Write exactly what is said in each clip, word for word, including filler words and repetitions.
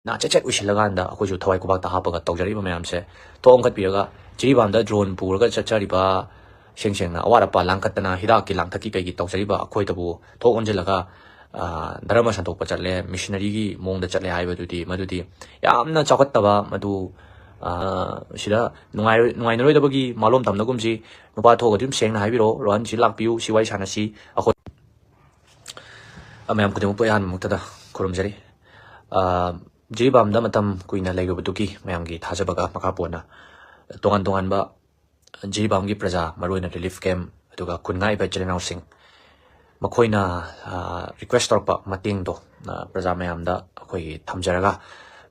ꯅꯥ ꯆꯦꯠ ꯆꯦꯠ ꯎꯏꯁꯤꯜꯂꯀꯥꯟꯗ ꯑꯩꯈꯣꯏꯁꯨ ꯊꯋꯥꯏ ꯈꯨꯕꯥꯛꯇ ꯍꯥꯞꯄꯒ ꯇꯧꯖꯔꯤꯕ ꯃꯌꯥꯝꯁꯦ ꯊꯣꯛ ꯑꯣꯟꯈꯠꯄꯤꯔꯒ, ꯖꯤꯔꯤꯕꯥꯝꯗ ꯗ꯭ꯔꯣꯟ ꯄꯨꯔꯒ ꯆꯠꯆꯔꯤꯕ ꯁꯦꯡ ꯁꯦꯡꯅ ꯑꯋꯥꯠ ꯑꯄꯥ ꯂꯥꯡꯈꯠꯇꯅ ꯍꯤꯗꯥꯛꯀꯤ ꯂꯥꯡꯊꯛꯀꯤ ꯀꯩꯒꯤ ꯇꯧꯖꯔꯤꯕ ꯑꯩꯈꯣꯏꯗꯕꯨ ꯊꯣꯛ ꯑꯣꯟꯁꯤꯜꯂꯒ, ꯑ, ꯙꯔꯃ ꯁꯟꯗꯣꯛꯄ ꯆꯠꯂꯦ, ꯃꯤꯁꯅꯔꯤꯒꯤ ꯃꯑꯣꯡꯗ ꯆꯠꯂꯦ ꯍꯥꯏꯕꯗꯨꯗꯤ, ꯃꯗꯨꯗꯤ ꯌꯥꯝꯅ ꯆꯥꯎꯈꯠꯇꯕ, ꯃꯗꯨ, ꯑ, ꯁꯤꯗ ꯅꯨꯡꯉꯥꯏꯔꯣꯏ-, ꯅꯨꯡꯉꯥꯏꯅꯔꯣꯏꯗꯕꯒꯤ ꯃꯥꯂꯣꯝ ꯇꯝꯅꯒꯨꯝꯁꯤ꯫ ꯅꯨꯄꯥ ꯊꯣꯛꯑꯒꯗꯤ ꯑꯗꯨꯝ ꯁꯦꯡꯅ ꯍꯥꯏꯕꯤꯔꯛꯑꯣ, ꯔꯣꯍꯟ, ꯁꯤ ꯂꯥꯛꯄꯤꯌꯨ, ꯁꯤ ꯋꯥꯔꯤ ꯁꯥꯟꯅꯁꯤ꯫ ꯑꯩꯈꯣꯏ, ꯑ, ꯃꯌꯥꯝ ꯈꯨꯗꯤꯡꯃꯛꯄꯨ ꯑꯩ ꯑꯍꯥꯟꯕꯃꯛꯇꯗ ꯈꯨꯔꯨꯝꯖꯔꯤ꯫ ꯑ, ꯖꯤꯔꯤꯕꯥꯝꯗ ꯃꯇꯝ ꯀꯨꯏꯅ ꯂꯩꯔꯨꯕꯗꯨꯒꯤ ꯃꯌꯥꯝꯒꯤ ꯊꯥꯖꯕꯒ ꯃꯈꯥ ꯄꯣꯟꯅ ꯇꯣꯉꯥꯟ ꯇꯣꯉꯥꯟꯕ ꯖꯤꯔꯤꯕꯥꯝꯒꯤ ꯄ꯭ꯔꯖꯥ, ꯃꯔꯨꯑꯣꯏꯅ ꯔꯤꯂꯤꯐ ꯀꯦꯝꯞ, ꯑꯗꯨꯒ ꯈꯨꯟ ꯉꯥꯛꯏꯕ ꯏꯆꯤꯜ ꯏꯅꯥꯎꯁꯤꯡ, ꯃꯈꯣꯏꯅ, ꯑ, ꯔꯤꯀ꯭ꯋꯦꯁ ꯇꯧꯔꯛꯄ ꯃꯇꯦꯡꯗꯣ, ꯑ, ꯄ꯭ꯔꯖꯥ ꯃꯌꯥꯝꯗ ꯑꯩꯈꯣꯏꯒꯤ ꯊꯝꯖꯔꯒ,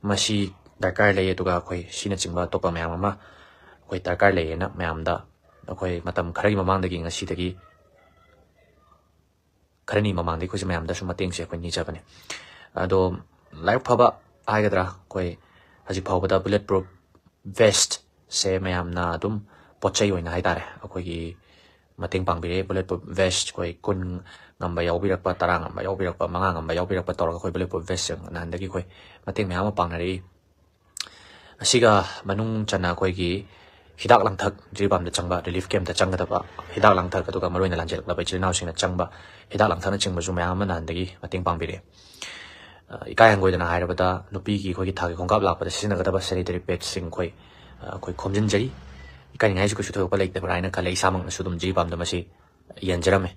ꯃꯁꯤ ꯗꯔꯀꯥꯔ ꯂꯩ, ꯑꯗꯨꯒ ꯑꯩꯈꯣꯏ ꯁꯤꯅꯆꯤꯡꯕ ꯑꯇꯣꯞꯄ ꯃꯌꯥꯝ ꯑꯃ ꯑꯩꯈꯣꯏ ꯗꯔꯀꯥꯔ ꯂꯩꯌꯦꯅ ꯃꯌꯥꯝꯗ ꯑꯩꯈꯣꯏ ꯃꯇꯝ ꯈꯔꯒꯤ ꯃꯃꯥꯡꯗꯒꯤ ꯉꯁꯤꯗꯒꯤ ꯈꯔꯅꯤ ꯃꯃꯥꯡꯗꯒꯤ ꯑꯩꯈꯣꯏꯁꯦ ꯃꯌꯥꯝꯗꯁꯨ ꯃꯇꯦꯡꯁꯦ ꯑꯩꯈꯣꯏ ꯅꯤꯖꯕꯅꯦ꯫ ꯑꯗꯣ ꯂꯥꯏꯕꯛ ꯐꯕ ꯍꯥꯏꯒꯗ꯭ꯔꯥ, ꯑꯩꯈꯣꯏ ꯍꯧꯖꯤꯛ ꯐꯥꯎꯕꯗ ꯕꯨꯂꯦꯠ ꯄ꯭ꯔꯨꯐ ꯚꯦꯁ꯭ꯠꯁꯦ ꯃꯌꯥꯝꯅ ꯑꯗꯨꯝ ꯄꯣꯠ ꯆꯩ ꯑꯣꯏꯅ ꯍꯥꯏꯇꯥꯔꯦ, ꯑꯩꯈꯣꯏꯒꯤ ꯃꯇꯦꯡ ꯄꯥꯡꯕꯤꯔꯛꯑꯦ꯫ ꯕꯨꯂꯦꯠ ꯄ꯭ꯔꯨꯐ ꯚꯦꯁ꯭ꯠ ꯑꯩꯈꯣꯏ ꯀꯨꯟ ꯉꯝꯕ ꯌꯥꯎꯕꯤꯔꯛꯄ, ꯇꯔꯥ ꯉꯝꯕ ꯌꯥꯎꯕꯤꯔꯛꯄ, ꯃꯉꯥ ꯉꯝꯕ ꯌꯥꯎꯕꯤꯔꯛꯄ ꯇꯧꯔꯒ ꯑꯩꯈꯣꯏ ꯕꯨꯂꯦꯠ ꯄ꯭ꯔꯨꯐ ꯚꯦꯁ꯭ꯠꯁꯦ ꯅꯍꯥꯟꯗꯒꯤ ꯑꯩꯈꯣꯏ ꯃꯇꯦꯡ ꯃꯌꯥꯝ ꯑꯃ ꯄꯥꯡꯅꯔꯛꯏ꯫ ꯑꯁꯤꯒ ꯃꯅꯨꯡ ꯆꯟꯅ ꯑꯩꯈꯣꯏꯒꯤ ꯍꯤꯗꯥꯛ ꯂꯥꯡꯊꯛ, ꯖꯤꯔꯤꯕꯥꯝꯗ ꯆꯪꯕ ꯔꯤꯂꯤꯐ ꯀꯦꯝꯞꯇ ꯆꯪꯒꯗꯕ ꯍꯤꯗꯥꯛ ꯂꯥꯡꯊꯛ, ꯑꯗꯨꯒ ꯃꯔꯨꯑꯣꯏꯅ ꯂꯥꯟꯖꯦꯜꯂꯛꯂꯕ ꯏꯆꯤꯜ ꯏꯅꯥꯎꯁꯤꯡꯅ ꯆꯪꯕ ꯍꯤꯗꯥꯛ ꯂꯥꯡꯊꯛꯅꯆꯤꯡꯕꯁꯨ ꯃꯌꯥꯝ ꯑꯃ ꯅꯍꯥꯟꯗꯒꯤ ꯃꯇꯦꯡ ꯄꯥꯡꯕꯤꯔꯛꯑꯦ꯫ ꯑ, ꯏꯀꯥꯏ ꯍꯪꯒꯣꯏꯗꯅ ꯍꯥꯏꯔꯕꯗ, ꯅꯨꯄꯤꯒꯤ ꯑꯩꯈꯣꯏꯒꯤ ꯊꯥꯒꯤ ꯈꯣꯡꯀꯥꯞ ꯂꯥꯛꯄꯗ ꯁꯤꯖꯤꯟꯅꯒꯗꯕ ꯁꯦꯅꯤꯇꯔꯤ ꯄꯦꯗꯁꯤꯡ ꯑꯩꯈꯣꯏ, ꯑ, ꯑꯩꯈꯣꯏ ꯈꯣꯝꯖꯤꯟꯖꯔꯤ꯫ ꯏꯀꯥꯏꯅꯤꯡꯉꯥꯏꯁꯨ ꯀꯩꯁꯨ ꯊꯣꯏꯗꯣꯛꯄ ꯂꯩꯇꯕ꯭ꯔꯥ ꯍꯥꯏꯅ ꯈꯜꯂꯦ꯫ ꯏꯁꯥꯃꯛꯅꯁꯨ ꯑꯗꯨꯝ ꯖꯤꯔꯤꯕꯥꯝꯗ ꯃꯁꯤ ꯌꯦꯟꯖꯔꯝꯃꯦ꯫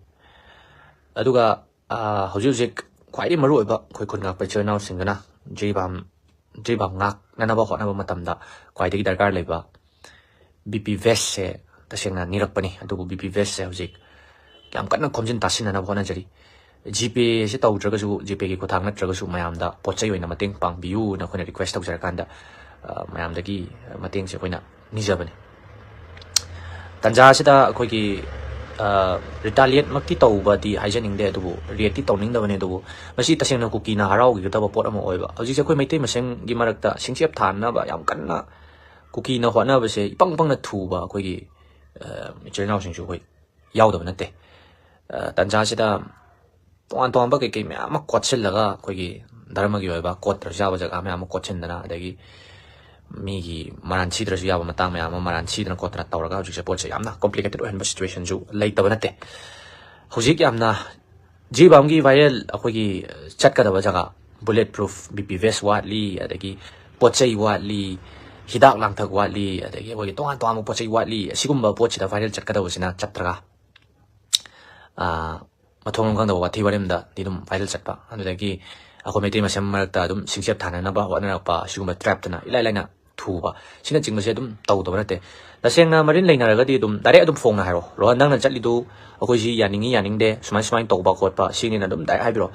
ꯑꯗꯨꯒ, ꯑ, ꯍꯧꯖꯤꯛ ꯍꯧꯖꯤꯛ ꯈ꯭ꯋꯥꯏꯗꯒꯤ ꯃꯔꯨꯑꯣꯏꯕ ꯑꯩꯈꯣꯏ ꯈꯨꯟ ꯉꯥꯛꯄ ꯏꯆꯤꯜ ꯏꯅꯥꯎꯁꯤꯡꯗꯨꯅ ꯖꯤꯔꯤꯕꯥꯝ, ꯖꯤꯔꯤꯕꯥꯝ ꯉꯥꯛꯅꯅꯕ ꯍꯣꯠꯅꯕ ꯃꯇꯝꯗ ꯈ꯭ꯋꯥꯏꯗꯒꯤ ꯗꯔꯀꯥꯔ ꯂꯩꯕ ꯕꯤ ꯄꯤ ꯚꯦꯁ꯭ꯠꯁꯦ ꯇꯁꯦꯡꯅ ꯅꯤꯔꯛꯄꯅꯤ꯫ ꯑꯗꯨꯕꯨ ꯕꯤ ꯄꯤ ꯚꯦꯁ꯭ꯠꯁꯦ ꯍꯧꯖꯤꯛ ꯌꯥꯝ ꯀꯟꯅ ꯈꯣꯝꯖꯤꯟ ꯇꯥꯁꯤꯟꯅꯅꯕ ꯍꯣꯠꯅꯖꯔꯤ꯫ ꯖꯤꯄꯦꯁꯦ ꯇꯧꯗ꯭ꯔꯒꯁꯨ, ꯖꯤꯄꯦꯒꯤ ꯈꯨꯠꯊꯥꯡ ꯅꯠꯇ꯭ꯔꯒꯁꯨ ꯃꯌꯥꯝꯗ ꯄꯣꯠ ꯆꯩ ꯑꯣꯏꯅ ꯃꯇꯦꯡ ꯄꯥꯡꯕꯤꯌꯨꯅ ꯑꯩꯈꯣꯏꯅ ꯔꯤꯀ꯭ꯋꯦꯁ ꯇꯧꯖꯔꯀꯥꯟꯗ, ꯑ, ꯃꯌꯥꯝꯗꯒꯤ ꯃꯇꯦꯡꯁꯦ ꯑꯩꯈꯣꯏꯅ ꯅꯤꯖꯕꯅꯤ꯫ ꯇꯟꯖꯥ ꯑꯁꯤꯗ ꯑꯩꯈꯣꯏꯒꯤ, ꯑ, ꯔꯤꯇꯥꯂꯤꯌꯦꯠꯃꯛꯇꯤ ꯇꯧꯕꯗꯤ ꯍꯥꯏꯖꯅꯤꯡꯗꯦ, ꯑꯗꯨꯕꯨ ꯔꯦꯗꯇꯤ ꯇꯧꯅꯤꯡꯗꯕꯅꯤ꯫ ꯑꯗꯨꯕꯨ ꯃꯁꯤ ꯇꯁꯦꯡꯅ ꯀꯨꯀꯤꯅ ꯍꯔꯥꯎꯈꯤꯒꯗꯕ ꯄꯣꯠ ꯑꯃ ꯑꯣꯏꯕ꯫ ꯍꯧꯖꯤꯛꯁꯦ ꯑꯩꯈꯣꯏ ꯃꯩꯇꯩ ꯃꯁꯦꯟꯒꯤ ꯃꯔꯛꯇ ꯁꯤꯡꯆꯦꯞ ꯊꯥꯅꯕ ꯌꯥꯝ ꯀꯟꯅ ꯀꯨꯀꯤꯅ ꯍꯣꯠꯅꯕꯁꯦ ꯏꯄꯪ ꯄꯪꯅ ꯊꯨꯕ ꯑꯩꯈꯣꯏꯒꯤ, ꯑ, ꯏꯆꯤꯜ ꯏꯅꯥꯎꯁꯤꯡꯁꯨ ꯑꯩꯈꯣꯏ ꯌꯥꯎꯗꯕ ꯅꯠꯇꯦ꯫ ꯑ, ꯇꯟꯖꯥꯁꯤꯗ ꯇꯣꯉꯥꯟ ꯇꯣꯉꯥꯟꯕ ꯀꯩꯀꯩ ꯃꯌꯥꯝ ꯑꯃ ꯀꯣꯠꯁꯤꯜꯂꯒ ꯑꯩꯈꯣꯏꯒꯤ ꯙꯔꯃꯒꯤ ꯑꯣꯏꯕ ꯀꯣꯠꯇ꯭ꯔꯁꯨ ꯌꯥꯕ ꯖꯒꯥ ꯃꯌꯥꯝ ꯑꯃ ꯀꯣꯠꯁꯤꯟꯗꯅ, ꯑꯗꯒꯤ ꯃꯤꯒꯤ ꯃꯔꯥꯟ ꯁꯤꯗ꯭ꯔꯁꯨ ꯌꯥꯕ ꯃꯇꯥꯡ ꯃꯌꯥꯝ ꯑꯃ ꯃꯔꯥꯟ ꯁꯤꯗꯅ ꯈꯣꯠꯇꯅ ꯇꯧꯔꯒ ꯍꯧꯖꯤꯛꯁꯦ ꯄꯣꯠꯁꯦ ꯌꯥꯝꯅ complicated ꯑꯣꯏꯍꯟꯕ situation ꯁꯨ ꯂꯩꯇꯕ ꯅꯠꯇꯦ꯫ ꯍꯧꯖꯤꯛ ꯌꯥꯝꯅ ꯖꯤꯔꯤꯕꯥꯝꯒꯤ viral ꯑꯩꯈꯣꯏꯒꯤ ꯆꯠꯀꯗꯕ ꯖꯒꯥ, bullet proof B P vest ꯋꯥꯠꯂꯤ, ꯑꯗꯒꯤ ꯄꯣꯠ ꯆꯩ ꯋꯥꯠꯂꯤ, ꯍꯤꯗꯥꯛ ꯂꯥꯡꯊꯛ ꯋꯥꯠꯂꯤ, ꯑꯗꯒꯤ ꯑꯩꯈꯣꯏꯒꯤ ꯇꯣꯉꯥꯟ ꯇꯣꯉꯥꯟꯕ ꯄꯣꯠ ꯆꯩ ꯋꯥꯠꯂꯤ, ꯑꯁꯤꯒꯨꯝꯕ ꯄꯣꯠꯁꯤꯗ viral ꯆꯠꯀꯗꯕꯁꯤꯅ ꯆꯠꯇ꯭ꯔꯒ, ꯑꯥ, ꯃꯊꯣꯡ ꯃꯔꯝ ꯈꯪꯗꯕ ꯋꯥꯊꯤ ꯋꯥꯔꯦꯝꯗꯗꯤ ꯑꯗꯨꯝ viral ꯆꯠꯄ꯫ ꯑꯗꯨꯗꯒꯤ ꯑꯩꯈꯣꯏ ꯃꯩꯇꯩ ꯃꯁꯦꯟ ꯃꯔꯛꯇ ꯑꯗꯨꯝ ꯁꯤꯡꯆꯦꯞ ꯊꯥꯅꯅꯕ ꯍꯣꯠꯅꯔꯛꯄ, ꯑꯁꯤꯒꯨꯝꯕ trap ꯇꯨꯅ ꯏꯂꯥꯏ ꯂꯥꯏꯅ ꯊꯨꯕ, ꯁꯤꯅꯆꯤꯡꯕꯁꯦ ꯑꯗꯨꯝ ꯇꯧꯗꯕ ꯅꯠꯇꯦ꯫ ꯇꯁꯦꯡꯅ ꯃꯔꯤꯟ ꯂꯩꯅꯔꯒꯗꯤ ꯑꯗꯨꯝ direct ꯑꯗꯨꯝ ꯐꯣꯡꯅ ꯍꯥꯏꯔꯣ, "ꯔꯣꯍꯟ, ꯅꯪꯅ ꯆꯠꯂꯤꯗꯨ ꯑꯩꯈꯣꯏꯁꯤ ꯌꯥꯅꯤꯡꯉꯤ ꯌꯥꯅꯤꯡꯗꯦ, ꯁꯨꯃꯥꯏ ꯁꯨꯃꯥꯏꯅ ꯇꯧꯕ ꯈꯣꯠꯄ ꯁꯤꯅꯤꯅ" ꯑꯗꯨꯝ direct ꯍꯥꯏꯕꯤꯔꯣ꯫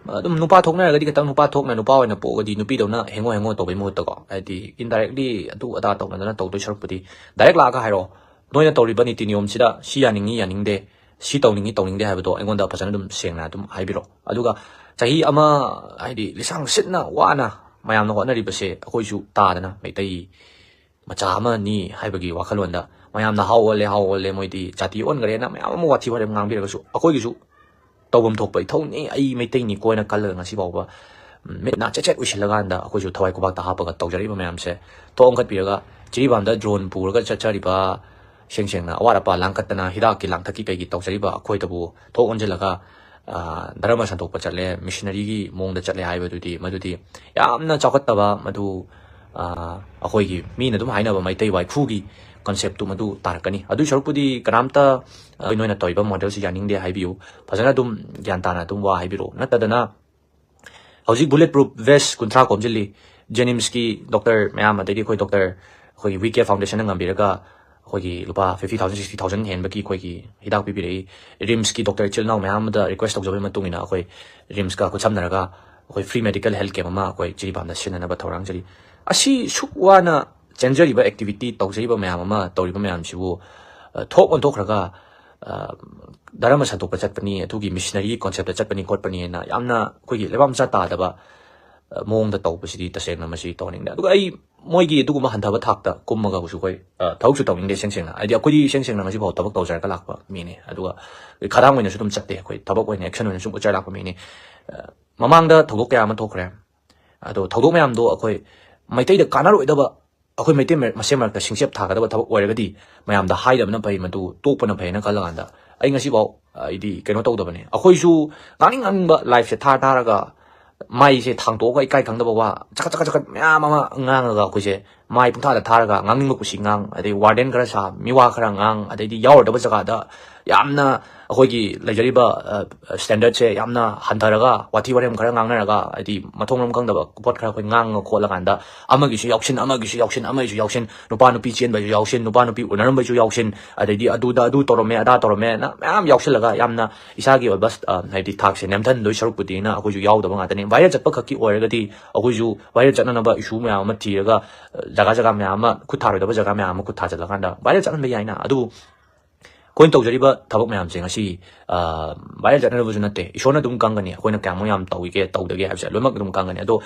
ꯑꯗꯨꯝ ꯅꯨꯄꯥ ꯊꯣꯛꯅꯔꯒꯗꯤ ꯈꯤꯇꯪ ꯅꯨꯄꯥ ꯊꯣꯛꯅ, ꯅꯨꯄꯥ ꯑꯣꯏꯅ ꯄꯣꯛꯑꯒꯗꯤ ꯅꯨꯄꯤꯗꯧꯅ ꯍꯦꯡꯉꯣ ꯍꯦꯡꯉꯣ ꯇꯧꯕꯩ ꯃꯍꯨꯠꯇꯀꯣ, ꯍꯥꯏꯗꯤ indirectly ꯑꯗꯨ ꯑꯗꯥ ꯇꯧꯅꯗꯅ ꯇꯧꯗꯣꯏ ꯁꯔꯨꯛꯄꯨꯗꯤ direct ꯂꯥꯛꯑꯒ ꯍꯥꯏꯔꯣ, "ꯅꯣꯏꯅ ꯇꯧꯔꯤꯕ ꯅꯤꯇꯤ ꯅꯤꯌꯣꯝꯁꯤꯗ ꯁꯤ ꯌꯥꯅꯤꯡꯉꯤ ꯌꯥꯅꯤꯡꯗꯦ, ꯁꯤ ꯇꯧꯅꯤꯡꯉꯤ ꯇꯧꯅꯤꯡꯗꯦ" ꯍꯥꯏꯕꯗꯣ ꯑꯩꯉꯣꯟꯗ ꯐꯖꯅ ꯑꯗꯨꯝ ꯁꯦꯡꯅ ꯑꯗꯨꯝ ꯍꯥꯏꯕꯤꯔꯣ꯫ ꯑꯗꯨꯒ ꯆꯍꯤ ꯑꯃ, ꯍꯥꯏꯗꯤ ꯂꯤꯁꯥꯡ ꯁꯤꯠꯅ ꯋꯥꯅ ꯃꯌꯥꯝꯅ ꯍꯣꯠꯅꯔꯤꯕꯁꯦ ꯑꯩꯈꯣꯏꯁꯨ ꯇꯥꯗꯅ ꯃꯩꯇꯩ ꯃꯆꯥ ꯑꯃꯅꯤ ꯍꯥꯏꯕꯒꯤ ꯋꯥꯈꯜꯂꯣꯟꯗ ꯃꯌꯥꯝꯅ "ꯍꯥꯎ ꯑꯣꯜꯂꯦ, ꯍꯥꯎ ꯑꯣꯜꯂꯦ, ꯃꯣꯏꯗꯤ ꯖꯥꯇꯤ ꯑꯣꯟꯈ꯭ꯔꯦꯅ" ꯃꯌꯥꯝ ꯑꯃ ꯋꯥꯊꯤ ꯋꯥꯔꯦꯝ ꯉꯥꯡꯕꯤꯔꯒꯁꯨ, ꯑꯩꯈꯣꯏꯒꯤꯁꯨ ꯇꯧꯐꯝ ꯊꯣꯛꯄ ꯏꯊꯧꯅꯤ, "ꯑꯩ ꯃꯩꯇꯩꯅꯤ" ꯀꯣꯏꯅ ꯈꯜꯂꯒ ꯉꯁꯤ ꯐꯥꯎꯕ, ꯎꯝ, ꯃꯤꯠ ꯅꯥ ꯆꯦꯠ ꯆꯦꯠ ꯎꯏꯁꯤꯜꯂꯀꯥꯟꯗ ꯑꯩꯈꯣꯏꯁꯨ ꯊꯋꯥꯏ ꯈꯨꯕꯥꯛꯇ ꯍꯥꯞꯄꯒ ꯇꯧꯖꯔꯤꯕ ꯃꯌꯥꯝꯁꯦ ꯊꯣꯛ ꯑꯣꯟꯈꯠꯄꯤꯔꯒ, ꯖꯤꯔꯤꯕꯥꯝꯗ drone ꯄꯨꯔꯒ ꯆꯠꯆꯔꯤꯕ, ꯁꯦꯡ ꯁꯦꯡꯅ ꯑꯋꯥꯠ ꯑꯄꯥ ꯂꯥꯡꯈꯠꯇꯅ ꯍꯤꯗꯥꯛꯀꯤ ꯂꯥꯡꯊꯛꯀꯤ ꯀꯩꯒꯤ ꯇꯧꯖꯔꯤꯕ ꯑꯩꯈꯣꯏꯗꯕꯨ ꯊꯣꯛ ꯑꯣꯟꯁꯤꯜꯂꯒ, ꯑ, ꯙꯔꯃ ꯁꯟꯗꯣꯛꯄ ꯆꯠꯂꯦ, missionary ꯒꯤ ꯃꯑꯣꯡꯗ ꯆꯠꯂꯦ ꯍꯥꯏꯕꯗꯨꯗꯤ, ꯃꯗꯨꯗꯤ ꯌꯥꯝꯅ ꯆꯥꯎꯈꯠꯇꯕ, ꯃꯗꯨ, ꯑ, ꯑꯩꯈꯣꯏꯒꯤ ꯃꯤꯅ ꯑꯗꯨꯝ ꯍꯥꯏꯅꯕ ꯃꯩꯇꯩ ꯋꯥꯏꯈꯨꯒꯤ concept ꯇꯨ ꯃꯗꯨ ꯇꯥꯔꯛꯀꯅꯤ꯫ ꯑꯗꯨꯏ ꯁꯔꯨꯛꯄꯨꯗꯤ ꯀꯅꯥꯝꯇ, ꯑ, ꯅꯣꯏꯅ ꯇꯧꯔꯤꯕ model ꯁꯤ ꯌꯥꯅꯤꯡꯗꯦ ꯍꯥꯏꯕꯤꯌꯨ꯫ ꯐꯖꯅ ꯑꯗꯨꯝ ꯒ꯭ꯌꯥꯟ ꯇꯥꯅ ꯑꯗꯨꯝ ꯋꯥ ꯍꯥꯏꯕꯤꯔꯛꯑꯣ꯫ ꯅꯠꯇꯗꯅ ꯍꯧꯖꯤꯛ bullet proof vest ꯀꯨꯟꯊ꯭ꯔꯥ ꯈꯣꯝꯖꯤꯜꯂꯤ꯫ JNIMS ꯀꯤ doctor ꯃꯌꯥꯝ, ꯑꯗꯩꯗꯤ ꯑꯩꯈꯣꯏ doctor, ꯑꯩꯈꯣꯏꯒꯤ We Care Foundation ꯅ ꯉꯝꯕꯤꯔꯒ ꯑꯩꯈꯣꯏꯒꯤ ꯂꯨꯄꯥ fifty thousand, sixty thousand ꯍꯦꯟꯕꯒꯤ ꯑꯩꯈꯣꯏꯒꯤ ꯍꯤꯗꯥꯛ ꯄꯤꯕꯤꯔꯛꯏ꯫ RIMS ꯀꯤ doctor ꯏꯆꯤꯜ ꯏꯅꯥꯎ ꯃꯌꯥꯝ ꯑꯃꯗ request ꯇꯧꯖꯕꯒꯤ ꯃꯇꯨꯡ ꯏꯟꯅ ꯑꯩꯈꯣꯏ RIMS ꯀ ꯈꯨꯠꯁꯝꯅꯔꯒ ꯑꯩꯈꯣꯏ free medical health camp ꯑꯃ ꯑꯩꯈꯣꯏ ꯖꯤꯔꯤꯕꯥꯝꯗ ꯁꯤꯟꯅꯅꯕ ꯊꯧꯔꯥꯡꯖꯔꯤ꯫ ꯑꯁꯤ ꯁꯨꯛ ꯋꯥꯅ ꯆꯦꯟꯖꯔꯤꯕ, activity ꯇꯧꯖꯔꯤꯕ ꯃꯌꯥꯝ ꯑꯃ ꯇꯧꯔꯤꯕ ꯃꯌꯥꯝꯁꯤꯕꯨ, ꯑ, ꯊꯣꯛ ꯑꯣꯟꯊꯣꯛꯈ꯭ꯔꯒ, ꯑ, ꯙꯔꯃ ꯁꯟꯗꯣꯛꯄ ꯆꯠꯄꯅꯤ, ꯑꯗꯨꯒꯤ missionary ꯒꯤ concept ꯇ ꯆꯠꯄꯅꯤ ꯈꯣꯠꯄꯅꯤ ꯍꯥꯏꯅ ꯌꯥꯝꯅ ꯑꯩꯈꯣꯏꯒꯤ ꯂꯩꯕꯥꯛ ꯃꯆꯥ ꯇꯥꯗꯕ, ꯑ, ꯃꯑꯣꯡꯗ ꯇꯧꯕꯁꯤꯗꯤ ꯇꯁꯦꯡꯅ ꯃꯁꯤ ꯇꯧꯍꯟꯅꯤꯡꯗꯦ꯫ ꯑꯗꯨꯒ ꯑꯩ ꯃꯣꯏꯒꯤ ꯑꯗꯨꯒꯨꯝꯕ ꯍꯟꯊꯕ ꯊꯥꯛꯇ ꯀꯨꯝꯃꯒ ꯍꯧꯖꯤꯛ ꯑꯩꯈꯣꯏ, ꯑ, ꯊꯕꯛꯁꯨ ꯇꯧꯅꯤꯡꯗꯦ, ꯏꯁꯦꯡ ꯁꯦꯡꯅ꯫ ꯍꯥꯏꯗꯤ, ꯑꯩꯈꯣꯏꯗꯤ ꯏꯁꯦꯡ ꯁꯦꯡꯅ ꯉꯁꯤꯐꯥꯎ ꯊꯕꯛ ꯇꯧꯖꯔꯒ ꯂꯥꯛꯄ ꯃꯤꯅꯤ, ꯑꯗꯨꯒ ꯈꯗꯥꯡ ꯑꯣꯏꯅꯁꯨ ꯑꯗꯨꯝ ꯆꯠꯇꯦ꯫ ꯑꯩꯈꯣꯏ ꯊꯕꯛ ꯑꯣꯏꯅ, action ꯑꯣꯏꯅ ꯁꯨꯝ ꯎꯠꯆꯔ ꯂꯥꯛꯄ ꯃꯤꯅꯤ꯫ ꯑ, ꯃꯃꯥꯡꯗ ꯊꯧꯗꯣꯛ ꯀꯌꯥ ꯑꯃ ꯊꯣꯛꯈ꯭ꯔꯦ꯫ ꯑꯗꯣ ꯊꯧꯗꯣꯛ ꯃꯌꯥꯝꯗꯣ ꯑꯩꯈꯣꯏ ꯃꯩꯇꯩꯗ ꯀꯥꯟꯅꯔꯣꯏꯗꯕ, ꯑꯩꯈꯣꯏ ꯃꯩꯇꯩ ꯃ-, ꯃꯁꯦꯟ ꯃꯔꯛꯇ ꯁꯤꯡꯆꯦꯞ ꯊꯥꯒꯗꯕ ꯊꯕꯛ ꯑꯣꯏꯔꯒꯗꯤ ꯃꯌꯥꯝꯗ ꯍꯥꯏꯗꯕꯅ ꯐꯩ, ꯃꯗꯨ ꯇꯣꯛꯄꯅ ꯐꯩꯅ ꯈꯜꯂꯀꯥꯟꯗ ꯑꯩ ꯉꯁꯤꯐꯥꯎ, ꯑ, ꯑꯩꯗꯤ ꯀꯩꯅꯣ ꯇꯧꯗꯕꯅꯦ꯫ ꯑꯩꯈꯣꯏꯁꯨ ꯉꯥꯡꯅꯤꯡ ꯉꯥꯡꯅꯤꯡꯕ liveꯁꯦ ꯊꯥꯔ ꯊꯥꯔꯒ ꯃꯥꯏꯁꯦ ꯊꯥꯡꯇꯣꯛꯑꯒ ꯏꯀꯥꯏ ꯈꯪꯗꯕ ꯋꯥ ꯆꯀꯠ ꯆꯀꯠ ꯆꯀꯠ ꯃꯌꯥꯝ ꯑꯃ ꯉꯥꯡꯉꯒ, ꯑꯩꯈꯣꯏꯁꯦ ꯃꯥꯏ ꯄꯨꯡꯊꯥꯗ ꯊꯥꯔꯒ ꯉꯥꯡꯅꯤꯡꯕ ꯀꯨꯁꯤ ꯉꯥꯡ, ꯑꯗꯩ ꯋꯥꯔꯗꯦꯟ ꯈꯔ ꯁꯥ, ꯃꯤꯋꯥ ꯈꯔ ꯉꯥꯡ, ꯑꯗꯩꯗꯤ ꯌꯥꯎꯔꯣꯏꯗꯕ ꯖꯒꯥꯗ ꯌꯥꯝꯅ ꯑꯩꯈꯣꯏꯒꯤ ꯂꯩꯖꯔꯤꯕ, ꯑ, standardꯁꯦ ꯌꯥꯝꯅ ꯍꯟꯊꯔꯒ, ꯋꯥꯊꯤ ꯋꯥꯔꯦꯝ ꯈꯔ ꯉꯥꯡꯅꯔꯒ, ꯍꯥꯏꯗꯤ ꯃꯊꯣꯡ ꯃꯔꯝ ꯈꯪꯗꯕ ꯄꯣꯠ ꯈꯔ ꯑꯩꯈꯣꯏ ꯉꯥꯡꯉ ꯈꯣꯠꯂꯀꯥꯟꯗ, ꯑꯃꯒꯤꯁꯨ ꯌꯥꯎꯁꯤꯟ, ꯑꯃꯒꯤꯁꯨ ꯌꯥꯎꯁꯤꯟ, ꯑꯃꯒꯤꯁꯨ ꯌꯥꯎꯁꯤꯟ, ꯅꯨꯄꯥ ꯅꯨꯄꯤ ꯆꯦꯟꯕꯁꯨ ꯌꯥꯎꯁꯤꯟ, ꯅꯨꯄꯥ ꯅꯨꯄꯤ ꯎꯅꯔꯝꯕꯁꯨ ꯌꯥꯎꯁꯤꯟ, ꯑꯗꯩꯗꯤ ꯑꯗꯨꯗ ꯑꯗꯨ ꯇꯧꯔꯝꯃꯦ, ꯑꯗꯥ ꯇꯧꯔꯝꯃꯦꯅ ꯃꯌꯥꯝ ꯌꯥꯎꯁꯤꯜꯂꯒ ꯌꯥꯝꯅ ꯏꯁꯥꯒꯤ ꯑꯣꯏꯕ, ꯑ, ꯍꯥꯏꯗꯤ ꯊꯥꯛꯁꯦ ꯅꯦꯝꯊꯍꯟꯗꯣꯏ ꯁꯔꯨꯛꯄꯨꯗꯤꯅ ꯑꯩꯈꯣꯏꯁꯨ ꯌꯥꯎꯗꯕ ꯉꯥꯛꯇꯅꯤ꯫ Viral ꯆꯠꯄ ꯈꯛꯀꯤ ꯑꯣꯏꯔꯒꯗꯤ ꯑꯩꯈꯣꯏꯁꯨ viral ꯆꯠꯅꯅꯕ issue ꯃꯌꯥꯝ ꯑꯃ ꯊꯤꯔꯒ, ꯑ, ꯖꯒꯥ ꯖꯒꯥ ꯃꯌꯥꯝ ꯑꯃ, ꯈꯨꯠ ꯊꯥꯔꯣꯏꯗꯕ ꯖꯒꯥ ꯃꯌꯥꯝ ꯑꯃ ꯈꯨꯠ ꯊꯥꯖꯤꯜꯂꯀꯥꯟꯗ viral ꯆꯠꯍꯟꯕ ꯌꯥꯏꯅ꯫ ꯑꯗꯨꯕꯨ ꯑꯩꯈꯣꯏꯅ ꯇꯧꯖꯔꯤꯕ ꯊꯕꯛ ꯃꯌꯥꯝꯁꯦ ꯉꯁꯤ, ꯑ, viral ꯆꯠꯅꯅꯕꯁꯨ ꯅꯠꯇꯦ, ꯏꯁꯣꯔꯅ ꯑꯗꯨꯝ ꯈꯪꯒꯅꯤ ꯑꯩꯈꯣꯏꯅ ꯀꯌꯥꯃꯨꯛ ꯌꯥꯝ ꯇꯧꯔꯤꯒꯦ ꯇꯧꯗꯒꯦ ꯍꯥꯏꯕꯁꯦ ꯂꯣꯏꯅꯃꯛ ꯑꯗꯨꯝ ꯈꯪꯒꯅꯤ꯫ ꯑꯗꯣ